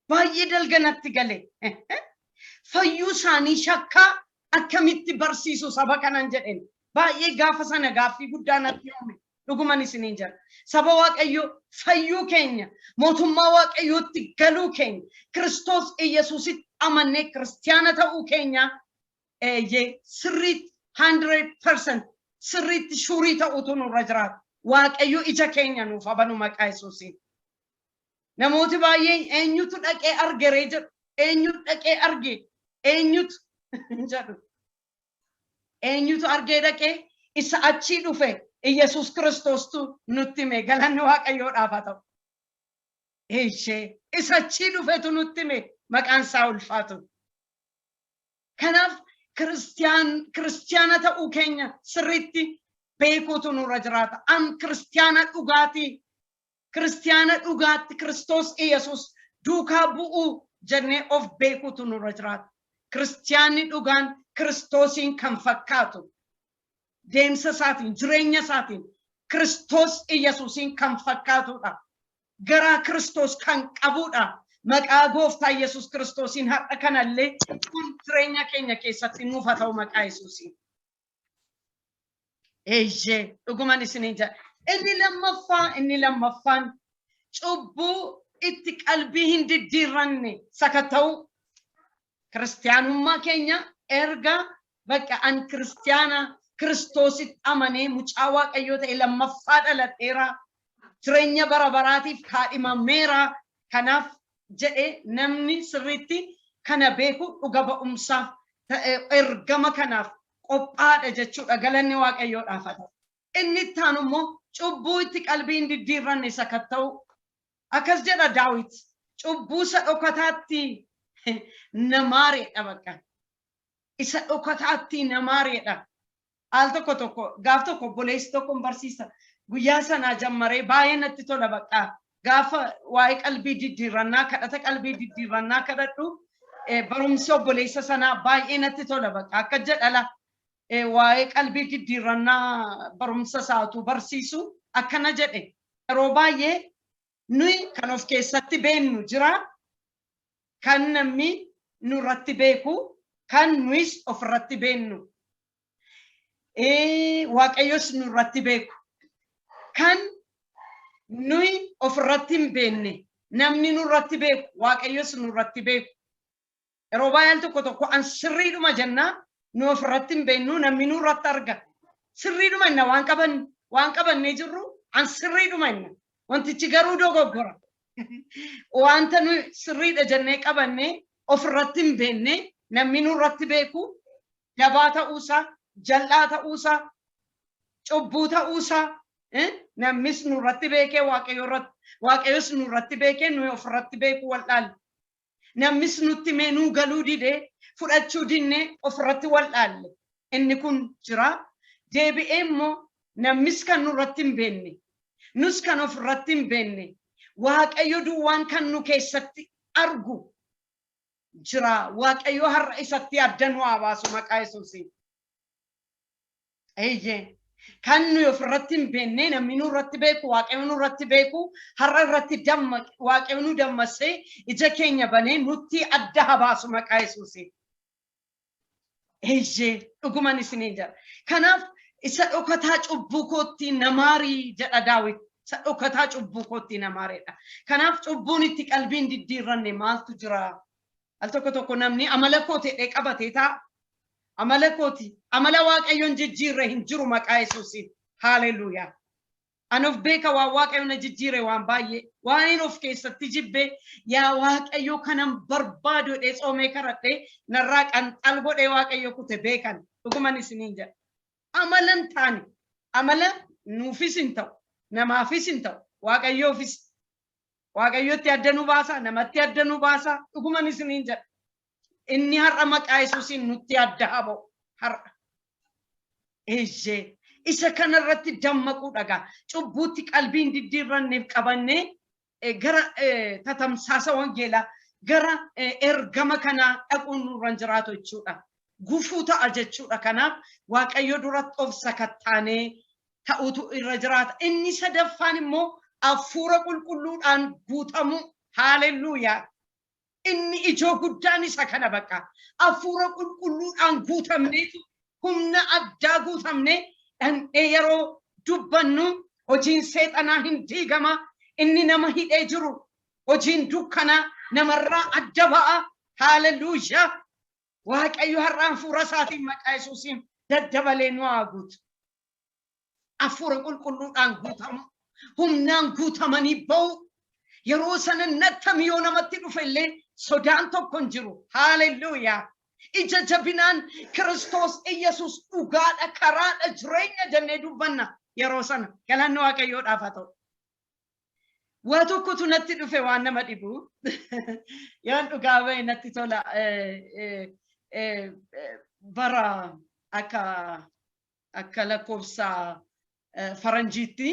Speaker 1: baay'ee dalganatti gale. Fayyuu isaanii shakkaa akkamitti barsiisu saba kanan?" jedheen. Baay'ee gaafa sana gaaffii guddaa natti uume. Dhuguman isiniin jedha. Saba Waaqayyoo, fayyuu keenya, mootummaa Waaqayyootti galuu keenya, Kiristoos Iyyasuusitti amannee kiristiyaana ta'uu keenya, eeyyee, sirriitti 100% sirriitti sure ta'utu nurra jiraata. Waaqayyo ija keenya nuuf habanu maqaa Yesuusiin. Namooti baay'een "Eenyutu dhaqee argeree?" jedhu. "Eenyutu dhaqee arge? Eenyutu?" jedhu. Eenyutu argee dhaqee? Isa achii dhufe Iyyasuus Kiristoostu nutti hime. Galanni Waaqayyoodhaaf haa ta'u. Eeshee, isa achii dhufetu nutti hime, maqaan isaa ulfaatu. Kanaaf kiristiyaana ta'uu keenya sirriitti beekuutu nurra jiraata. An kiristiyaana dhugaatii. Kiristiyaana dhugaatti Kiristoos Iyyasuus duukaa bu'uu jennee of beekuutu nurra jiraata. Kiristiyaanni dhugaan Kiristoosiin kan fakkaatu, deemsa isaatiin, jireenya isaatiin Kiristoos Iyyasuusiin kan fakkaatudha. Garaa Kiristoos kan qabudha. Maqaa Gooftaa Yesuus Kiristoosiin har'a kanallee kun jireenya keenya keessatti nuuf haa ta'u maqaa Yesuusiin. Eeyyee, dhuguman isiniin jedha. Inni lammaffaan cubbuu itti qalbii hin diddiirranne sakatta'uu. Kiristiyaanummaa keenya erga bakka an kiristiyaana Kiristoositti amanee mucaa Waaqayyoo ta'e, lammaffaa dhaladheera, jireenya bara baraatiif kaadhimameera. Kanaaf jedhee namni sirriitti kana beeku dhuga ba'umsaaf, ergama kanaaf qophaadha jechuudha. Galanni Waaqayyoodhaaf haa ta'u. Inni itti aanu immoo cubbuu itti qalbii hin diddiirranne sakatta'uu. Akkas jedha Daawit: "Cubbuu isa dhokataatti namaareedha." Bakka isa dhokataatti namaareedha. Al tokko tokko, gaaf tokko obboleessi tokko hin barsiisa. Guyyaa sanaa jammaree baay'ee natti tola bakka. Gaafa waa'ee qalbii diddiirrannaa, kadhata qalbii diddiirrannaa kadhadhu, barumsi obboleessa sanaa baay'ee natti tola bakka. Akka jedhala waa'ee qalbii diddiirrannaa barumsa isaatu barsiisu akkana jedhe: "Yeroo baay'ee nuyi kan of keessatti beennu jira, kan namni nurratti beeku, kan nuyis ofirratti beennu, Waaqayyos nurratti beeku. Kan nuyi ofirratti hin beekne, namni nurratti beeku, Waaqayyos nurratti beeku. Yeroo baay'ee tokko tokko an sirriidhuma jennaa, nu ofirratti hin beeknu, namni nurratti arga. Sirriidhuma inna waan qaban, waan qabannee jirru an sirriidhuma inna. Wantichi garuu dogoggora. Wanta nu sirriidha jennee qabannee ofirratti hin beekne, namni nurratti beeku dabaa ta'uusaa, jal'aa ta'uusaa, cubbuu ta'uusaa, namnis nurratti beekee, Waaqayyo irratti, Waaqayyos nurratti beekee, nuyi ofirratti beekuu wal'aalle. Namnis nutti mee nuu galuu didee, fudhachuu dinnee ofirratti wal'aalle. Inni kun jira. Deebi'ee immoo namnis kan nurratti hin beekne, nus kan ofirratti hin beekne, Waaqayyo duwwaan kan nu keessatti argu jira. Waaqayyo har'a isatti adda nu haa baasu maqaa Yesuusiin. Eeyyee. Kan nuyi ofirratti hin beekne, namni nurratti beeku, Waaqayyo nurratti beeku, har'a irratti damma Waaqayyo nu dammassee ija keenya banee nutti adda haa baasu maqaa Yesuusiin. Eeyyee, dhuguman isiniin jedha. Kanaaf isa dhokataa cubbuu kootti namaarii jedha Daawit. Isa dhokataa cubbuu kootti na maareedha. Kanaaf cubbuun itti qalbiin diddiirranne maaltu jira? Al tokko tokko namni amala kooti jedhee qabatee taa'a. Amala kooti. Amala Waaqayyoon jijjiirre hin jiru maqaa Yesuusiin. Haaleluyyaa. Ani of beeka, waan Waaqayyo na jijjiire waan baay'ee. Waan inni of keessatti jibbee, yaa Waaqayyo kanan barbaadu jedhee tsoomee kadhadhee narraa qanxal godhee Waaqayyo kute beekan. Dhuguman isiniin jedha. Amala hin taane, amala nuufis hin ta'u, namaafis hin ta'u, Waaqayyoofis. Waaqayyotti adda nu baasa, namatti adda nu baasa, dhuguman isiniin jedha. Inni har'a maqaa Yesuusiin nutti adda haa ba'u har'a. Eeyyee. Isa kanarratti dammaquu dhagaa. Cubbuutti qalbiin diddiirranneef qabannee gara tatamsaasa wangeelaa, gara ergama kanaa dhaquun nurra hin jiraatu jechuudha. Gufuu ta'a jechuudha. Kanaaf Waaqayyo duratti of sakattaanee ta'utu irra jiraata. Inni sadaffaan immoo hafuura qulqulluudhaan guutamuu. Haalelluuyaa. Inni ijoo guddaan isa kana bakka. Hafuura qulqulluudhaan guutamneetu, humna addaa guutamnee dhandhee yeroo dubbannu hojiin seexanaa hin diigama. Inni nama hidhee jiru, hojiin dukkanaa namarraa adda ba'a. Haalelluuyaa. Waaqayyo har'aan hafuura isaatiin maqaa Yesuusiin daddabalee nu haa guutu. Hafuura qulqulluudhaan guutamu. Humnaan guutamanii ba'u. Yeroo sana nattami yoo namatti dhufe illee sodaan tokko hin jiru. Haalelluuyaa. Ija jabinaan Kiristoos Iyyasuus dhugaadha, karaadha, jireenya jennee dubbanna yeroo sana. Galanni Waaqayyoodhaaf haa ta'u. Waa tokkotu natti dhufe, waan nama dhibu. Yoon dhugaa ba'e natti tola. Bara akka lakkoofsa faranjiitti,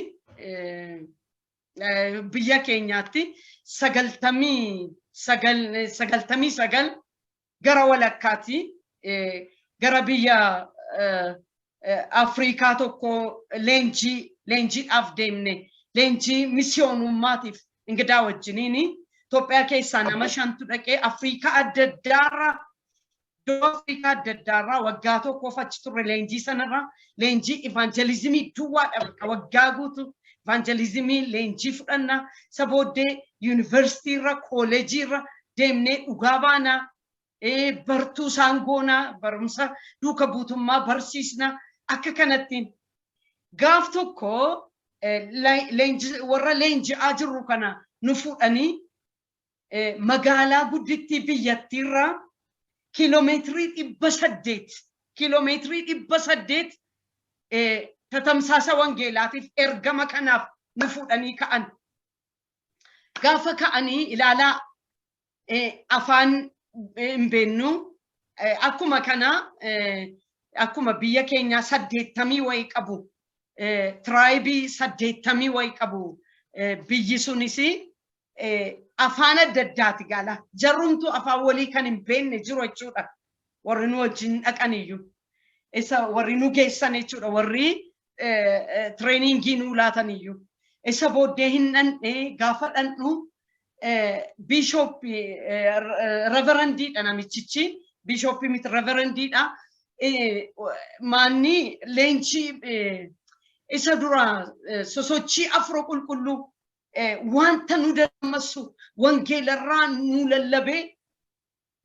Speaker 1: biyya keenyaatti 99, 99 gara walakkaatti gara biyya Afriikaa tokko leenjiidhaaf deemne, leenjii misiyoonummaatiif ingidaa wajjiniini. Itoophiyaa keessaa nama shantu dhaqee, Afriikaa adda addaarraa, iddoo Afriikaa adda addaarraa waggaa tokkoof achi turre leenjii sanarraa. Leenjii evangelism duwwaadha, waggaa guutuu evangelism leenjii fudhanna. Isa booddee yuunivarsiitiirra, kooleejiirra deemnee dhugaa baanaa, bartuu isaan goonaa, barumsa duuka buutummaa barsiisna akka kanattiin. Gaaf tokko warra leenji'aa jirru kana nu fuudhanii magaalaa guddittii biyyattiirraa kiiloomeetirii 800, kiiloomeetirii 800 tatamsaasa wangeelaatiif ergama kanaaf nu fuudhanii ka'an. Gaafa ka'anii ilaalaa, afaan hin beennu. Akkuma kana akkuma biyya keenyaa 80 wayii qabu, tribe 80 wayii qabu biyyi sunis. Afaan adda addaati gaala. Jarrumtu afaan walii kan hin beekne jiru jechuudha. Warri nu wajjin dhaqan iyyuu. Isa warri nu geessan jechuudha. Warri training nuu laatan iyyuu. Isa booddee hin dhandhee, gaafa dhandhu bishop, reverendiidha namichichi. Bishop miti, reverendiidha. Maanni leenjii isa dura sosochii afura qulqulluu wanta nu dammassu wangeelarraa nu lallabee,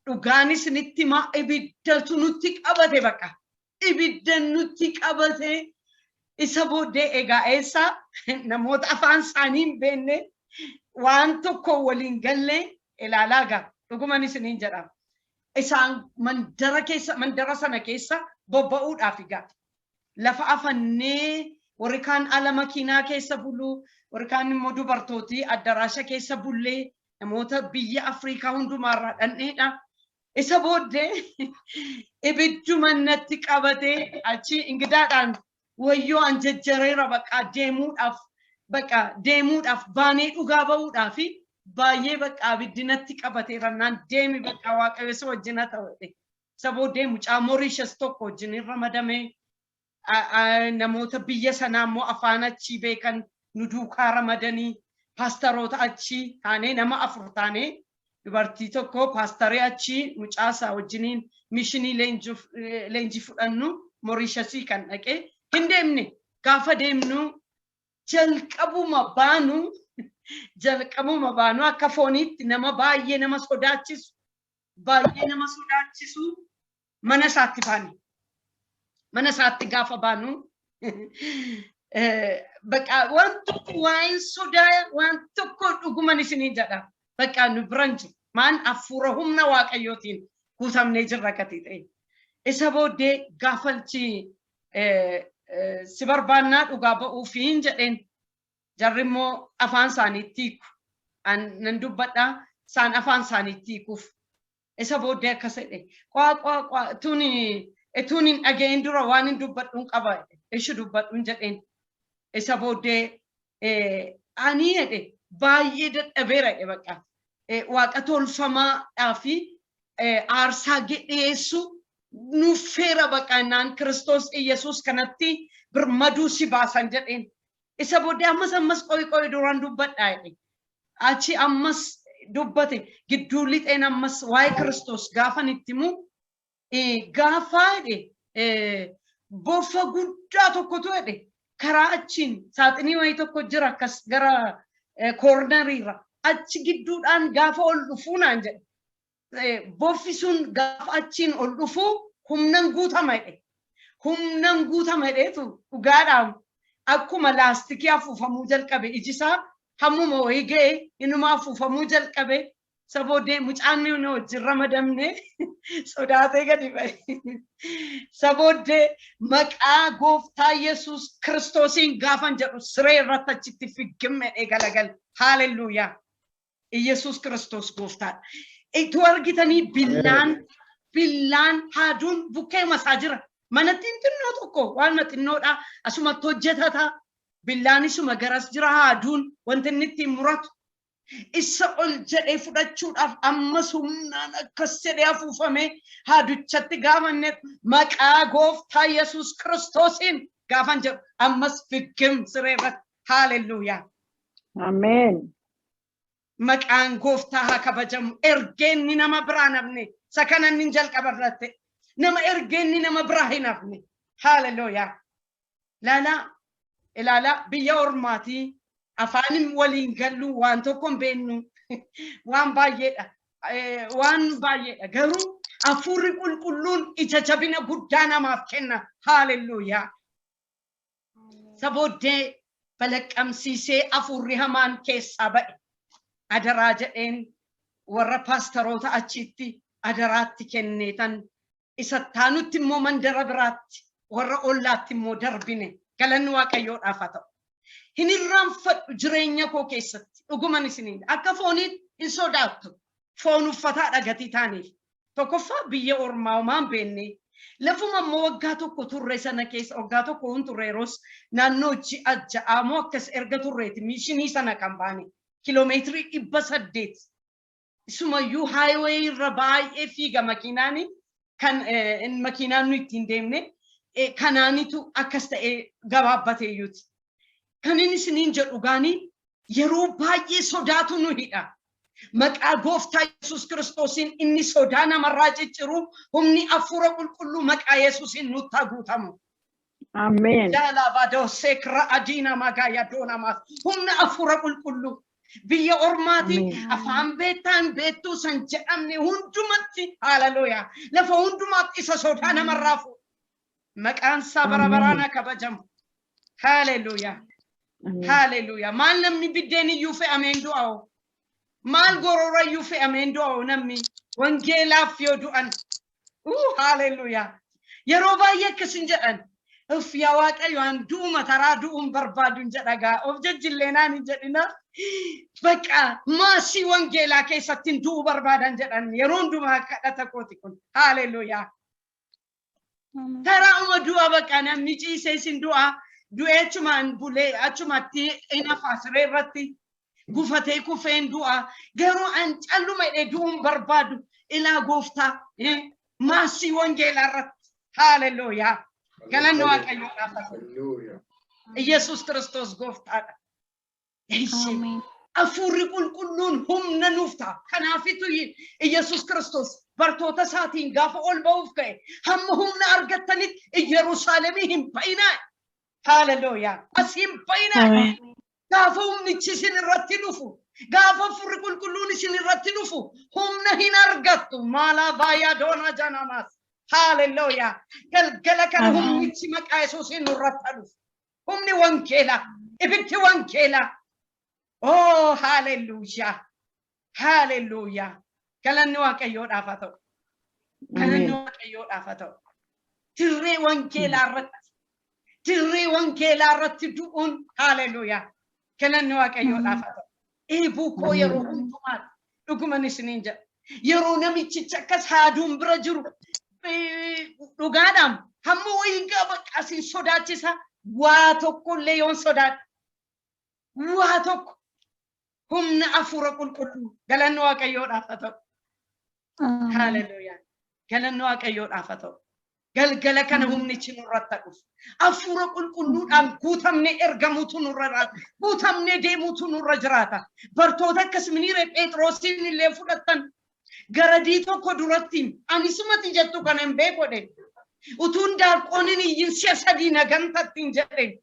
Speaker 1: dhugaanis nitti himaa, ibiddatu nutti qabate bakka. Ibidda nutti qabate. Isa booddee egaa eessa namoota afaan isaanii hin beekne, waan tokko waliin galle ilaalaa gaa, dhuguman isiniin jedha. Isaan mandara keessa, mandara sana keessa bobba'uudhaaf egaa lafa afannee, warri kaan ala makiinaa keessa bulu, warri kaan immoo dubartootii addaraasha keessa bullee, namoota biyya Afriikaa hundumaarraa dhandheedha. Isa booddee ibidduma natti qabatee achi ingidaadhaan, "Wayyoo, an jajjareera, bakka deemuudhaaf, bakka deemuudhaaf baanee dhugaa ba'uudhaaf baay'ee bakka abiddi natti qabateera," naan, "Deemi, bakka Waaqayyo si wajjin haa ta'u," jedhe. Isa booddee mucaa Mooriishas tokko wajjin hin ramadame. Namoota biyya sanaa immoo afaan achii beekan nu duukaa ramadanii, paastaroota achii taanee, nama afur taanee, dubartii tokko, paastarii achii, mucaasaa wajjiniin mission leenjii fudhannu Mooriishasii kan dhaqee hin deemne. Gaafa deemnu Jalqabuma baanu akka fooniitti nama baay'ee nama sodaachisu, baay'ee nama sodaachisu mana isaatti baane. Mana isaatti gaafa baanu, baqa waan tokko, waa'een sodaa waan tokko, dhuguman isinii jedha. Baqa nu biran jiru. Maan hafuura humna Waaqayyootiin guutamnee jirra gatii ta'e. Isa booddee gaafalchi si barbaannaa dhugaa ba'uufiin jedheen. Jarri immoo afaan isaaniitti hiiku. Nan dubbadhaa, isaan afaan isaaniitti hiikuuf. Isa booddee akkas jedhe: "Qaa qaa qaa, tuni etuun hin dhaga'in dura waan hin dubbadhuun qaba, ishi dubbadhuun" jedheen. Isa booddee "Ani," jedhe, "baay'ee dadhabeera," jedhe, "bakka waaqa tolfamaadhaa fi aarsaa dhiyeessu nuuf feera, bakka naan Kiristoos Iyesuus kanatti birmaduu si baasan" jedheen. Isa booddee ammas ammas "Qoy, qoy, duraan dubbadhaa" jedhe. Achi ammas dubbate, gidduu lixeen ammas waa'ee Kiristoos gaafan itti himu, "Gaafa," jedhe, "bofa guddaa tokkotu," jedhe, "karaa achiin saaxinii wayii tokko jira, akkas gara corneriirra achi gidduudhaan gaafa ol dhufuu," naan jedhe. "Boffi sun gaafa achiin ol dhufuu humnan guutama," jedhe. "Humnan guutama," jedheetu dhugaadhaan akkuma laastikii afuufamuu jalqabe, ijisaa hammuma wayii ga'e inuma afuufamuu jalqabe. Isa booddee mucaan nuyi wajjin ramadamne sodaatee gadi ba'e. Isa booddee "Maqaa Gooftaa Yesuus Kiristoosiin" gaafan jedhu siree irratti achitti figgimmeedhee galagale. Haalelluuyaa. Iyesuus Kiristoos gooftaadha. Ituu argitanii billaan haaduun bukkee masaa jira. Manatti xinnoo tokko, waan xinnoodha, asumatti hojjetata. Billaan isuma garas jira, haaduun wanti inni ittiin muratu. Isa ol jedhee fudhachuudhaaf ammas humnaan akkas jedhee afuufamee haaduchatti gaafanne, "Maqaa Gooftaa Yesuus Kiristoosiin" gaafan jedhu ammas figgim siree irratti. Haalelluuyaa.
Speaker 4: Ameen.
Speaker 1: Maqaan Gooftaa haa kabajamu. Ergeenni nama biraa hafne. Isa kana inni jalqaba irratti. Nama ergeenni nama biraa hin hafne. Haalelluuyaa. Ilaalaa, ilaalaa, biyya ormaatii afaan waliin gallu, waan tokko hin beeknu, waan baay'eedha. Waan baay'eedha. Garuu hafuurri qulqulluun ija jabina guddaa namaaf kenna. Haalelluuyaa. Isa booddee balaqqamsiisee hafuurri hamaan keessaa ba'e. "Adaraa," jedheen, warra paastaroota achitti adaraatti kenneetan isa taanutti immoo mandara biraatti, warra ollaatti immoo darbine. Galanni Waaqayyoodhaaf haa ta'u. Hin irraanfadhu jireenya koo keessatti, dhuguman isiniin, akka fooniitti hin sodaattu, foon uffataa dhagatii taaniif. Tokkoffaa biyya ormaa homaa hin beekne, lafuma immoo waggaa tokko turre sana keessa, waggaa tokko hin turre, yeroos naannoo ji'a 6 moo akkas erga turreeti missionii sana kan baane, kiloomeetirii 800 isumayyuu highway irra baay'ee fiiga makiinaani, kan makiinaan nu ittiin deemne kanaanitu akkas ta'ee gabaabbateeyyuuti. Kan inni isiniin jedhu gaanii, yeroo baay'ee sodaatu nu hidha. Maqaa Gooftaa Yesuus Kiristoosiin inni sodaa namarraa cicciru, humni hafuura qulqulluu maqaa Yesuusiin nutti haa guutamu.
Speaker 4: Ameen.
Speaker 1: Jaalabadoo adiina magaa doonamaas humna hafuura qulqulluu biyya ormaati afaan beektaan beektuu san jedhamne hundumatti, haaleluyyaa, lafa hundumaatti isa sodaa namarraa fuudha. Maqaan isaa bara baraan haa kabajamu. Haaleluyyaa. Haaleluyyaa. Maal namni biddeen iyyuu fe'ameen du'a'o? Maal gorora iyyuu fe'ameen du'a'o namni wangeelaaf yoo du'an? Haaleluyyaa. Yeroo baay'ee akkasin jedhan. "Uff, yaa Waaqayyo, an du'uma taraa du'uun barbaadu," hin jedha gaa. Of jajjilleenaan hin jedhina. Bakka maasii wangeelaa keessatti hin du'uu barbaadan jedhan, yeroo hundumaa kadhata kooti kun. Haaleluyyaa. Taraa'uma du'a, bakka namni ciisee sin du'a. Du'ee achumaan bulee achumatti hin hafa, siree irratti gufatee kufeen du'a. Garuu an calluma jedhee du'uun barbaadu, ilaa Gooftaa maasii wangeelaa irratti. Haaleluyyaa. Galanni Waaqayyoodhaaf haa ta'u. Iyesuus Kiristoos gooftaadha. Hafuurri qulqulluun humna nuuf ta'a. Kanaafitu Iyesuus Kiristoos bartoota isaatiin gaafa ol ba'uuf ka'e, "Hamma humna argattanitti Yerusaalemii hin ba'inaa." Haalelooyaa. Asiin bayinaa.
Speaker 3: Ameen.
Speaker 1: Gaafa humnichi isin irratti dhufu, gaafa Hafuurri Qulqulluun isin irratti dhufu, humna hin argattu. Maalaa baay'aa doonaa janamaas. Haalelooyaa. Galgala kana
Speaker 3: Ameen.
Speaker 1: humnichi maqaa Yesuusiin nurratti dhufu. Humni wangeelaa, ibiddi wangeelaa. Oh, haalelooyaa. Haalelooyaa. Galanni Waaqayyoodhaaf haa ta'u. Galanni
Speaker 4: Ameen.
Speaker 1: Waaqayyoodhaaf haa ta'u. Dirree wangeelaa irratti, dirree wangeelaa irratti du'uun, haalelooyaa. Galanni Waaqayyoodhaaf haa ta'u. Eebuu koo yeroo hundumaatti dhuguman isiniin jedha. Yeroo namichichi akkas haaduun bira jiru, dhugaadhaan hamma wayii gaafa asiin sodaachisa, waa tokkollee yoon sodaadha. Waa tokko humna Hafuura Qulqulluu, galanni Waaqayyoodhaaf haa ta'u.
Speaker 3: Ameen.
Speaker 1: Haalelooyaa. Galanni Waaqayyoodhaaf haa ta'u. Galgala kana humnichi nurratti haa dhufu. Hafuura Qulqulluudhaan guutamnee ergamuutu nurra jiraata. Guutamnee deemuutu nurra jiraata. Bartoota akkasuminiire Phexrosiin illee fudhattan, garadii tokko duratti "Ani sumati jettu kana hin beeku" jedhe. "Utuun daaqooniin iyyin si'a sadii na gantattiin" jedheen.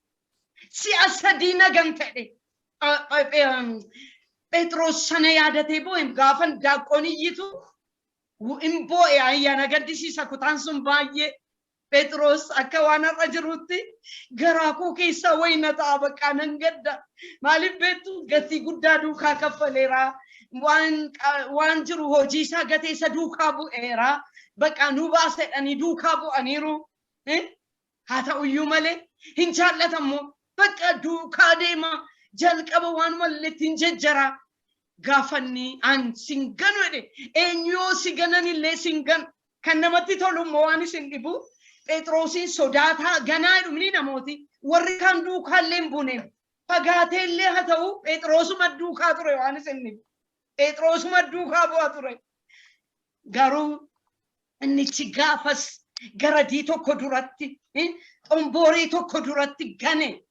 Speaker 1: "Si'a sadii na ganta" jedhe. Phexros sana yaadatee boo'e. Gaafa daaqoon iyyitu hin boo'e. Ayyaana gaddisiisa kutaan sun baay'ee. Phexros akka waan har'a jirutti garaa koo keessaa wayina ta'a, bakka nan gadda. Maaliif beektu? Gatii guddaa duukaa kaffaleera. Waan jiru hojii isaa gatee isa duukaa bu'eera. Bakka nu baasedhanii duukaa bu'aniiru. Haa ta'uyyuu malee hin jaallatammoo, bakka duukaa deema, jalqaba waan malleetti hin jejjara. Gaafanni "An sin ganu" jedhe, eenyu yoo si ganan illee sin ganu. Kan namatti tolu immoo, waan isin dhibu, Phexrosiin sodaataa ganaa jedhumni namooti warri kaan duukaa illee hin buune. Fagaatee illee haa ta'u, Phexrosuma duukaa ture. Waan isin dhibu, Phexrosuma duukaa bu'a ture. Garuu innichi gaafas garadii tokko duratti, xomboorii tokko duratti gane.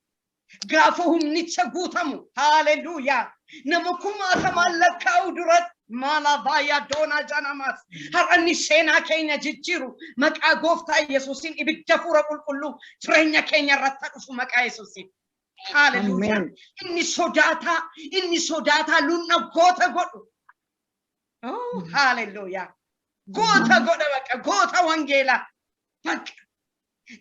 Speaker 1: Gaafa humnicha guutamu, haaleluyyaa, nama kumaatamaan lakkaa'u duratti, maalaa doonaa janamaas, har'a inni seenaa keenya jijjiiru maqaa Gooftaa Yesuusiin ibidda Hafuura Qulqulluu jireenya keenya irratti dhufu maqaa Yesuusiin. Haaleluyyaa.
Speaker 4: Ameen.
Speaker 1: Inni sodaataa lunna goota godhu. Oh, haaleluyyaa. Goota godha, bakka goota wangeelaa. Bakka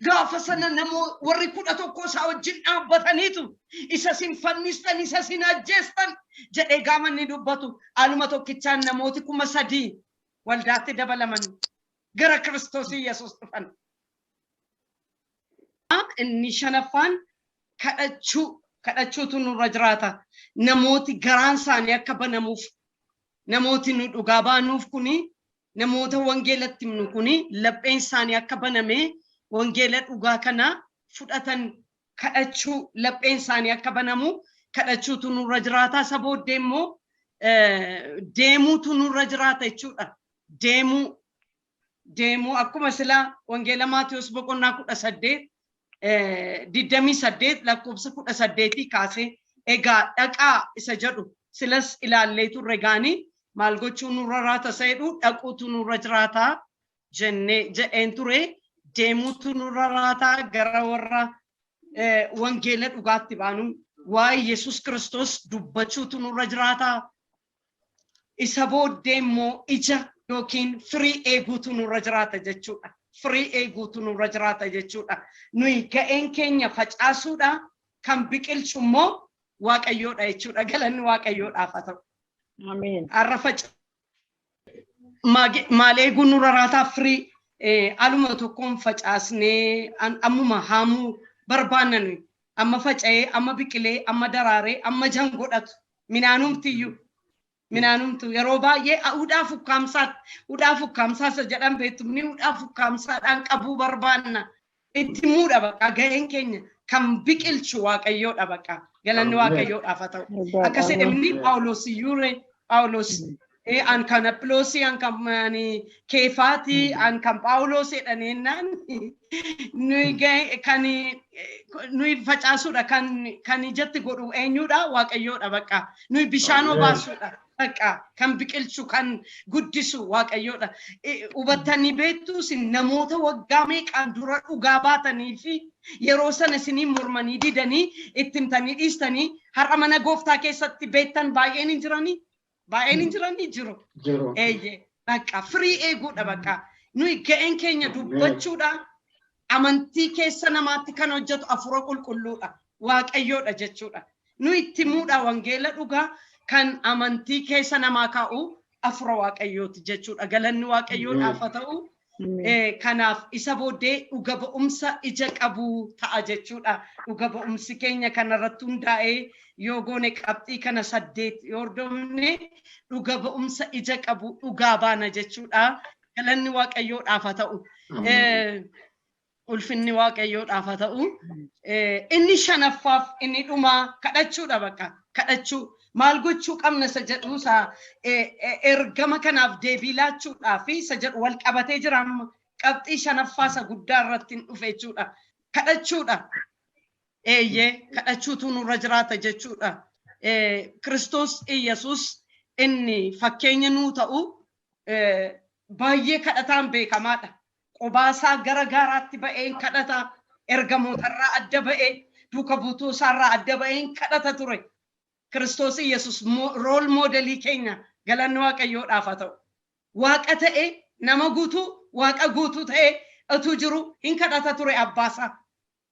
Speaker 1: gaafa sana namoo warri 11 isaa wajjin dhaabbataniitu "Isa sin fannistan, isa sin ajjeestan" jedhee gaafa inni dubbatu, aluma tokkichaan namooti 3000 waldaatti dabalaman, gara Kiristoosii Yesuus dhufan. Inni shanaffaan kadhachuu, kadhachuutu nurra jiraata. Namooti garaan isaanii akka banamuuf, namooti nu dhugaa baanuuf kuni, namoota wangeelatti himnu kuni, lapheen isaanii akka baname wangeela dhugaa kana fudhatan kadhachuu, lapheen isaanii akka banamu kadhachuutu nurra jiraata. Isa booddee immoo deemuutu nurra jiraata jechuudha. Deemuu, deemuu, akkuma silaa wangeela Maatiyus boqonnaa 18 28 lakkoofsa 18 kaasee, "Egaa dhaqaa" isa jedhu silas ilaallee turre. Gaanii maal gochuu nurra jiraata isa jedhu, dhaquutu nurra jiraata jennee jedheen ture. Deemuutu nurra jiraata, gara warra wangeela dhugaatti baanu waa'ee Yesus Kiristoos dubbachuutu nurra jiraata. Isa booddee immoo ija yookiin firii eeguutu nurra jiraata jechuudha. Firii eeguutu nurra jiraata jechuudha. Nuyi ga'een keenya facaasuudha, kan biqilchu immoo Waaqayyoodha jechuudha. Galanni Waaqayyoodhaaf haa ta'u.
Speaker 4: Ameen.
Speaker 1: Har'a maal eeguun nurra jiraataa? Firii aluma tokkoon facaasnee ammuma haamuu barbaanna nuyi. Amma faca'ee, amma biqilee, amma daraaree, amma jan godhatu minaanumtiyyuu. Minaanumtu yeroo baay'ee hudhaa fukkaamsaatti, hudhaa fukkaamsaa isa jedhan beektumni, hudhaa fukkaamsaadhaan qabuu barbaanna. Itti muudha, bakka ga'een keenya kan biqilchu Waaqayyoodha bakka. Galanni Waaqayyoodhaaf haa ta'u. Akkas jedhamni Phaawulos iyyuu, Phaawulos "An kan Aphiloosii, an kan Keefaatii, an kan Phaawulos" jedhaniinnaan, nuyi kan nuyi facaasuudha, kan ijatti godhu eenyudha? Waaqayyoodha bakka. Nuyi bishaan obaasuudha. Bakka kan biqilchu, kan guddisu Waaqayyoodha. Hubattanii beektu isin, namoota waggaa meeqaan dura dhugaa baatanii fi yeroo sana isinii mormanii didanii, itti himtanii dhiistanii, har'a mana gooftaa keessatti beektan baay'een hin jiranii? Baay'een hin jiranii? Jiru.
Speaker 3: Jiru.
Speaker 1: Eeyyee, bakka firii eeguudha bakka. Nuyi ga'een keenya dubbachuudha. Amantii keessa namaatti kan hojjetu Hafuura Qulqulluudha. Waaqayyoodha jechuudha. Nuyi itti himuudha wangeela dhugaa, kan amantii keessa namaa kaa'u Hafuura Waaqayyooti jechuudha. Galanni Waaqayyoodhaaf haa ta'u. Kanaaf isa booddee dhuga ba'umsa ija qabu ta'a jechuudha. Dhuga ba'umsi keenya kanarratti hundaa'ee yoo goone, qabxii kana saddeet yoo hordofne, dhuga ba'umsa ija qabu dhugaa baana jechuudha. Galanni Waaqayyoodhaaf haa ta'u. Ulfinni Waaqayyoodhaaf haa ta'u. Inni shanaffaaf inni dhumaa kadhachuudha bakka. Kadhachuu. Maal gochuu qabna isa jedhu, isa ergama kanaaf deebii laachuudhaa fi isa jedhu wal qabatee jira amma. Qabxii shanaffaa isa guddaa irratti hin dhufe jechuudha. Kadhachuudha. Eeyyee, kadhachuutu nurra jiraata jechuudha. Kiristoos Iyyasuus inni fakkeenya nuu ta'u baay'ee kadhataan beekamaadha. Qobaasaa gara gaaraatti ba'een kadhata. Ergamootarraa adda ba'ee, duuka buutuu isaarraa adda ba'een kadhata ture. Kiristoos Iyyasuus role modelii keenya, galanni Waaqayyoodhaaf haa ta'u. Waaqa ta'e, nama guutuu, Waaqa guutuu ta'e utuu jiru hin kadhata ture abbaasaa.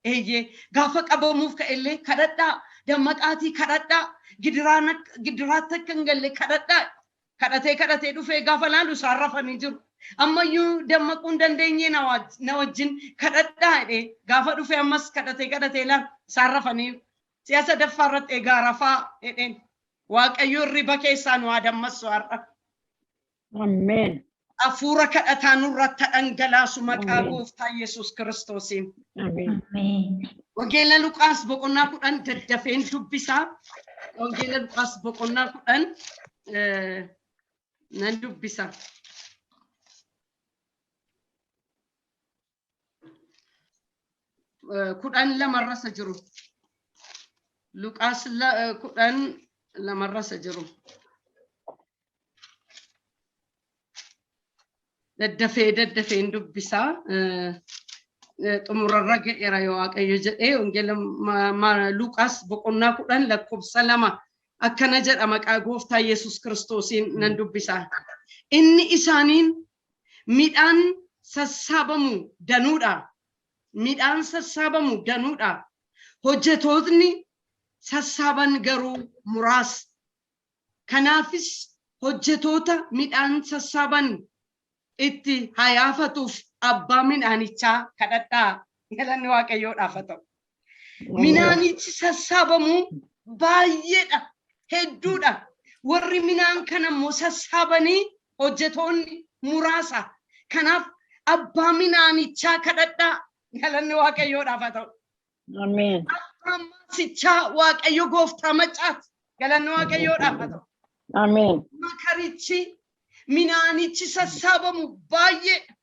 Speaker 1: Eeyyee, gaafa qabamuuf ka'ellee, "Kadhadhaa, dammaqaatii kadhadhaa, gidiraatti akka hin galle kadhadhaa." Kadhatee kadhatee dhufee gaafa laalu isaan rafanii jiru. "Ammayyuu dammaquu hin dandeenye? Na wajjin kadhadhaa," jedhee gaafa dhufe, ammas kadhatee kadhatee laalu isaan rafanii. Si'a sadaffaa irratti, "Egaa rafaa," jedheen. Waaqayyo hirriba keessaa nu haa dammassu har'a.
Speaker 4: Ameen.
Speaker 1: Hafuura kadhataa nurratti dhangalaasu maqaa
Speaker 4: Ameen.
Speaker 1: Gooftaa Yesuus Kiristoosiin.
Speaker 4: Ameen.
Speaker 2: Ameen.
Speaker 1: Wangeela Luqaas boqonnaa 10 daddafeen dubbisaa. Wangeela Luqaas boqonnaa 10 nan dubbisa. 10:2rra isa jiru. Luqaas 10:2rra isa jiru. Daddafee daddafeen dubbisaa. Xumurarra ga'eera yoo Waaqayyo jedhee. Wangeela Luqaas boqonnaa 10 lakkoofsa 2 akkana jedha, maqaa Gooftaa Yesuus Kiristoosiin nan dubbisa. Inni isaaniin, "Midhaan sassaabamu danuudha. Midhaan sassaabamu danuudha. Hojjetootni sassaaban garuu muraasa. Kanaafis hojjetoota midhaan sassaaban itti hayaafatuuf abbaa midhaanichaa kadhadhaa." Galanni Waaqayyoodhaaf haa ta'u. Midhaanichi sassaabamu baay'eedha. Hedduudha. Warri midhaan kana immoo sassaabanii hojjetoonni muraasa. Kanaaf abbaa midhaanichaa kadhadhaa. Galanni Waaqayyoodhaaf haa ta'u.
Speaker 4: Ameen.
Speaker 1: Abbaan maasichaa Waaqayyo gooftaa macaati. Galanni Waaqayyoodhaaf haa ta'u.
Speaker 4: Ameen.
Speaker 1: Makarichi, midhaanichi sassaabamu baay'eedha.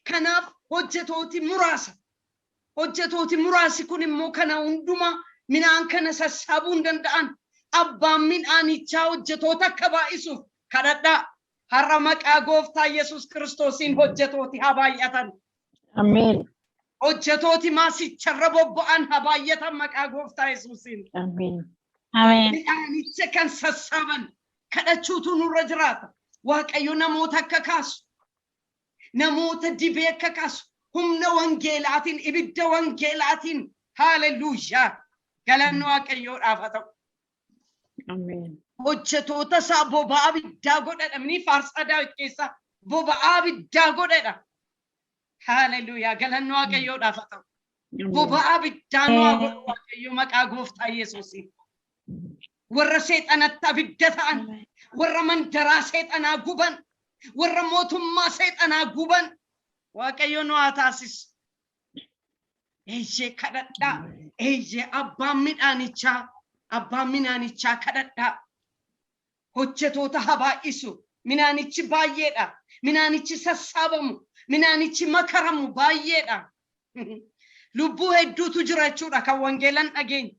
Speaker 1: Kanaaf hojjetooti muraasa. Hojjetooti muraasi kun immoo kana hundumaa, midhaan kana sassaabuu hin danda'an. Abbaan midhaanichaa hojjetoota akka baay'isuuf kadhadhaa. Har'a maqaa Gooftaa Yesuus Kiristoosiin hojjetooti haa baay'atan.
Speaker 4: Ameen.
Speaker 1: Hojjetooti maasicharra bobba'an haa baay'atan maqaa Gooftaa Yesuusiin.
Speaker 4: Ameen.
Speaker 2: Ameen.
Speaker 1: Midhaanicha kan sassaaban kadhachuutu nurra jiraata. Waaqayyo namoota akka kaasu, namoota dibee akka kaasu, humna wangeelaatiin, ibidda wangeelaatiin, haaleluyyaa! Galanni Waaqayyoodhaaf haa ta'u.
Speaker 4: Ameen.
Speaker 1: Hojjetoota isaa boba'aa abiddaa godhadha. Inni faarsaa Daawit keessaa boba'aa abiddaa godhadha. Haaleluyyaa! Galanni Waaqayyoodhaaf haa ta'u. Boba'aa abiddaa nu haa godhu Waaqayyo maqaa Gooftaa Yesuusiin. Warra seexanatti abidda ta'an, warra mandaraa seexanaa guban, warra mootummaa seexanaa guban Waaqayyo nu haa taasisu. Eeyyee, kadhadhaa. Eeyyee, abbaan midhaanichaa, abbaan midhaanichaa kadhadhaa. Hojjetoota haa baay'isu. Midhaanichi baay'eedha. Midhaanichi sassaabamu, midhaanichi makaramu baay'eedha. Lubbuu hedduutu jira jechuudha kan wangeelan dhageenye.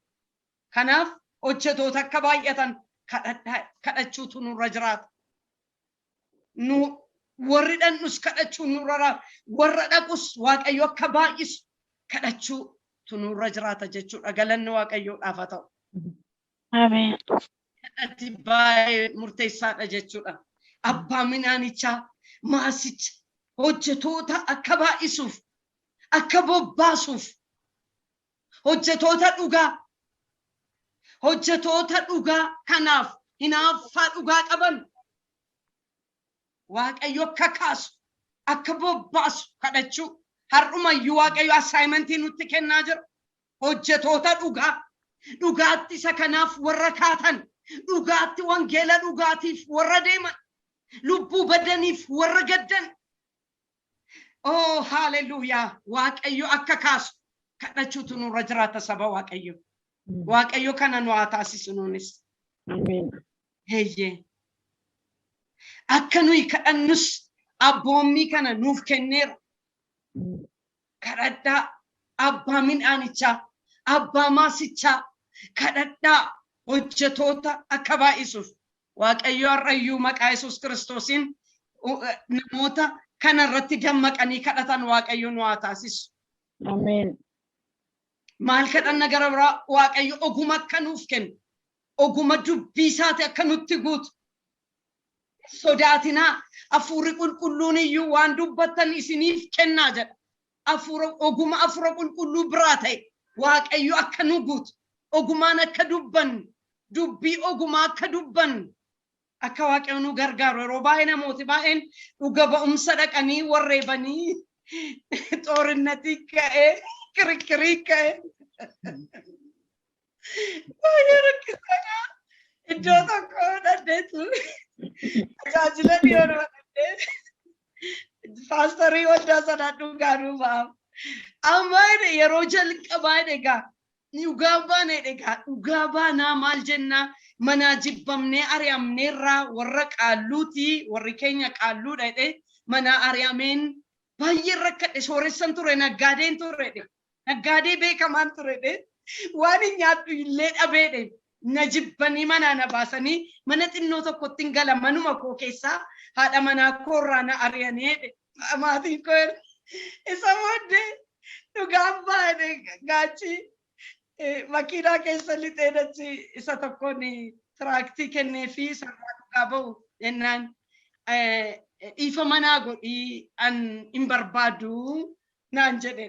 Speaker 1: Kanaaf hojjetoota akka baay'atan Kadhachuutu nurra jiraata. Nu warri dhandhus kadhachuu nurra jiraata. Warra dhaqus Waaqayyo akka baay'isu kadhachuutu nurra jiraata jechuudha. Galanni Waaqayyoodhaaf haa ta'u.
Speaker 4: Ameen.
Speaker 1: Kadhatti baay'ee murteessaadha jechuudha. Abbaa midhaanichaa maasicha hojjetoota akka baay'isuuf, akka bobbaasuuf, hojjetoota dhugaa, hojjetoota dhugaa kanaaf hinaaffaa dhugaa qaban Waaqayyo akka kaasu, akka bobbaasu kadhachuu. Har'umayyuu Waaqayyo assignment nutti kennaa jira. Hojjetoota dhugaa, dhugaatti isa kanaaf warra kaatan, dhugaatti wangeela dhugaatiif warra deeman, lubbuu badaniif warra gaddan. Oh, haaleluyyaa! Waaqayyo akka kaasu kadhachuutu nurra jiraata, saba Waaqayyo. Waaqayyo kana nu haa taasisu nuunis.
Speaker 4: Ameen.
Speaker 1: Heeyyee. Akka nuyi kadhannus abboommii kana nuuf kenneera. Kadhadhaa abbaa midhaanichaa, abbaa maasichaa kadhadhaa, hojjetoota akka baay'isuuf. Waaqayyo har'ayyuu maqaa Yesuus Kiristoosiin namoota kana irratti dammaqanii kadhatan Waaqayyo nu haa taasisu.
Speaker 4: Ameen.
Speaker 1: Maal kadhanna gara biraa? Waaqayyo oguma akka nuuf kennu, oguma dubbii isaati akka nutti guutu. Sodaatinaa, hafuurri qulqulluun iyyuu waan dubbattan isiniif kennaa jedha. Hafuura oguma hafuura qulqulluu biraa ta'e Waaqayyo akka nu guutu, ogumaan akka dubbannu, dubbii ogumaa akka dubbannu akka Waaqayyo nu gargaaru. Yeroo baay'ee namooti baay'een dhuga ba'umsa dhaqanii warreebanii xoorinnatii ka'ee, kirikkirii ka'ee, baay'ee rakkisaadha. Iddoo tokko dhadheetu tajaajila dhiyoo nama dhadhee paastorii waldaa sanaa dhugaa nuu ba'a. Amma yeroo jalqabaa egaa dhugaa baana, egaa dhugaa baanaa maal jennaa, manaa jibbamnee ari'amneerraa, warra qaalluutii, warri keenya qaalluudha jedhee manaa ari'ameen baay'ee rakkadhe. Sooressan ture, naggaadeen ture, naggaadee beekamaan ture, waan hin nyaadhu illee dhabeedhe. Na jibbanii manaa na baasanii mana xinnoo tokkotti hin gala, manuma koo keessaa haadha manaa koorraa na ari'anii maatiin koo. Isa booddee dhugaan baane gaachi makiinaa keessa lixee dachi isa tokkoon tract kennee fi isarraa dhugaa ba'u jennaan, "Dhiifa manaa godhii, an hin barbaadu," naan jedhe.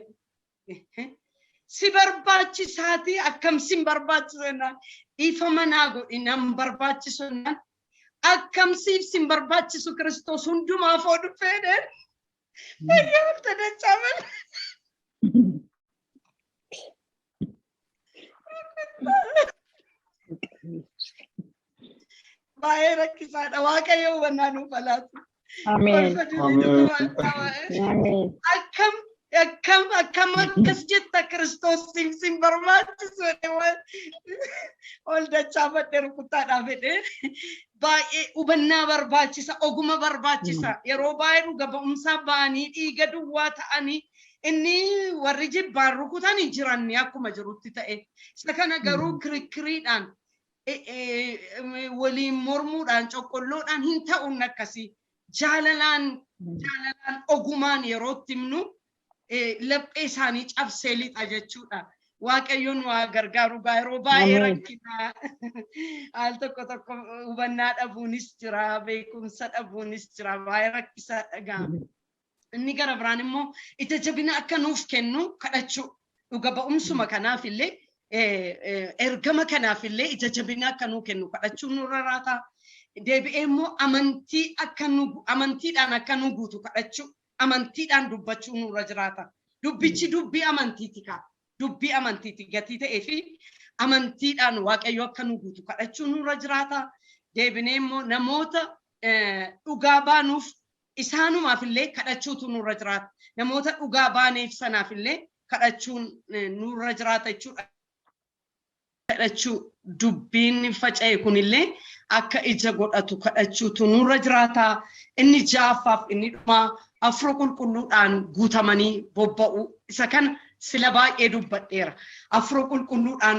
Speaker 1: "Si barbaachisaati, akkam sin barbaachisu?" jennaan, "Dhiifa manaa godhi, nan barbaachisu," jennaan, "Akkam siif sin barbaachisu? Kiristoos hundumaaf oo dhufee?" dheen. Baay'ee wanta dachaa malee. Baay'ee rakkisaadha. Waaqayyo hubannaa nuuf laatu.
Speaker 4: Ameen.
Speaker 1: Kolfa durii.
Speaker 4: Ameen.
Speaker 1: Akkam akkam akkam akkas jetta, Kiristoos siif sin barbaachisu jedhee ol dachaafadhe rukuttaadhaaf jedhee. Baay'ee hubannaa barbaachisa, oguma barbaachisa. Yeroo baay'ee dhuga ba'umsaa ba'anii dhiiga duwwaa ta'anii inni warri jibbaan rukutanii jiranni akkuma jirutti ta'e. Isa kana garuu kirikkiriidhaan, waliin mormuudhaan, coqqolloodhaan hin ta'uun akkasii. Jaalalaan, jaalalaan, ogumaan yeroo itti himnu laphee isaanii cabsee lixa jechuudha. Waaqayyoon waa gargaaru gaa, yeroo baay'ee rakkina. Al tokko tokko hubannaa dhabuunis jira, beekumsa dhabuunis jira, baay'ee rakkisaadha gaa. Inni gara biraan immoo ija jabina akka nuuf kennu kadhachuu. Dhuga ba'umsuma kanaaf illee, ergama kanaaf illee ija jabina akka nuu kennu kadhachuu nurra raata. Deebi'ee immoo amantii akka nu amantiidhaan akka nu guutu kadhachuu, amantiidhaan dubbachuu nurra jiraata. Dubbichi dubbii amantiiti kaa. Dubbii amantiiti gatii ta'ee fi amantiidhaan Waaqayyo akka nu guutu kadhachuu nurra jiraata. Deebinee immoo namoota dhugaa baanuuf isaanumaaf illee kadhachuutu nurra jiraata. Namoota dhugaa baaneef sanaaf illee kadhachuun nurra jiraata jechuudha. Kadhachuu, dubbiin faca'e kunillee akka ija godhatu kadhachuutu nurra jiraata. Inni ja'affaaf inni dhumaa hafuura qulqulluudhaan guutamanii bobba'u. Isa kana sila baay'ee dubbadheera. Hafuura qulqulluudhaan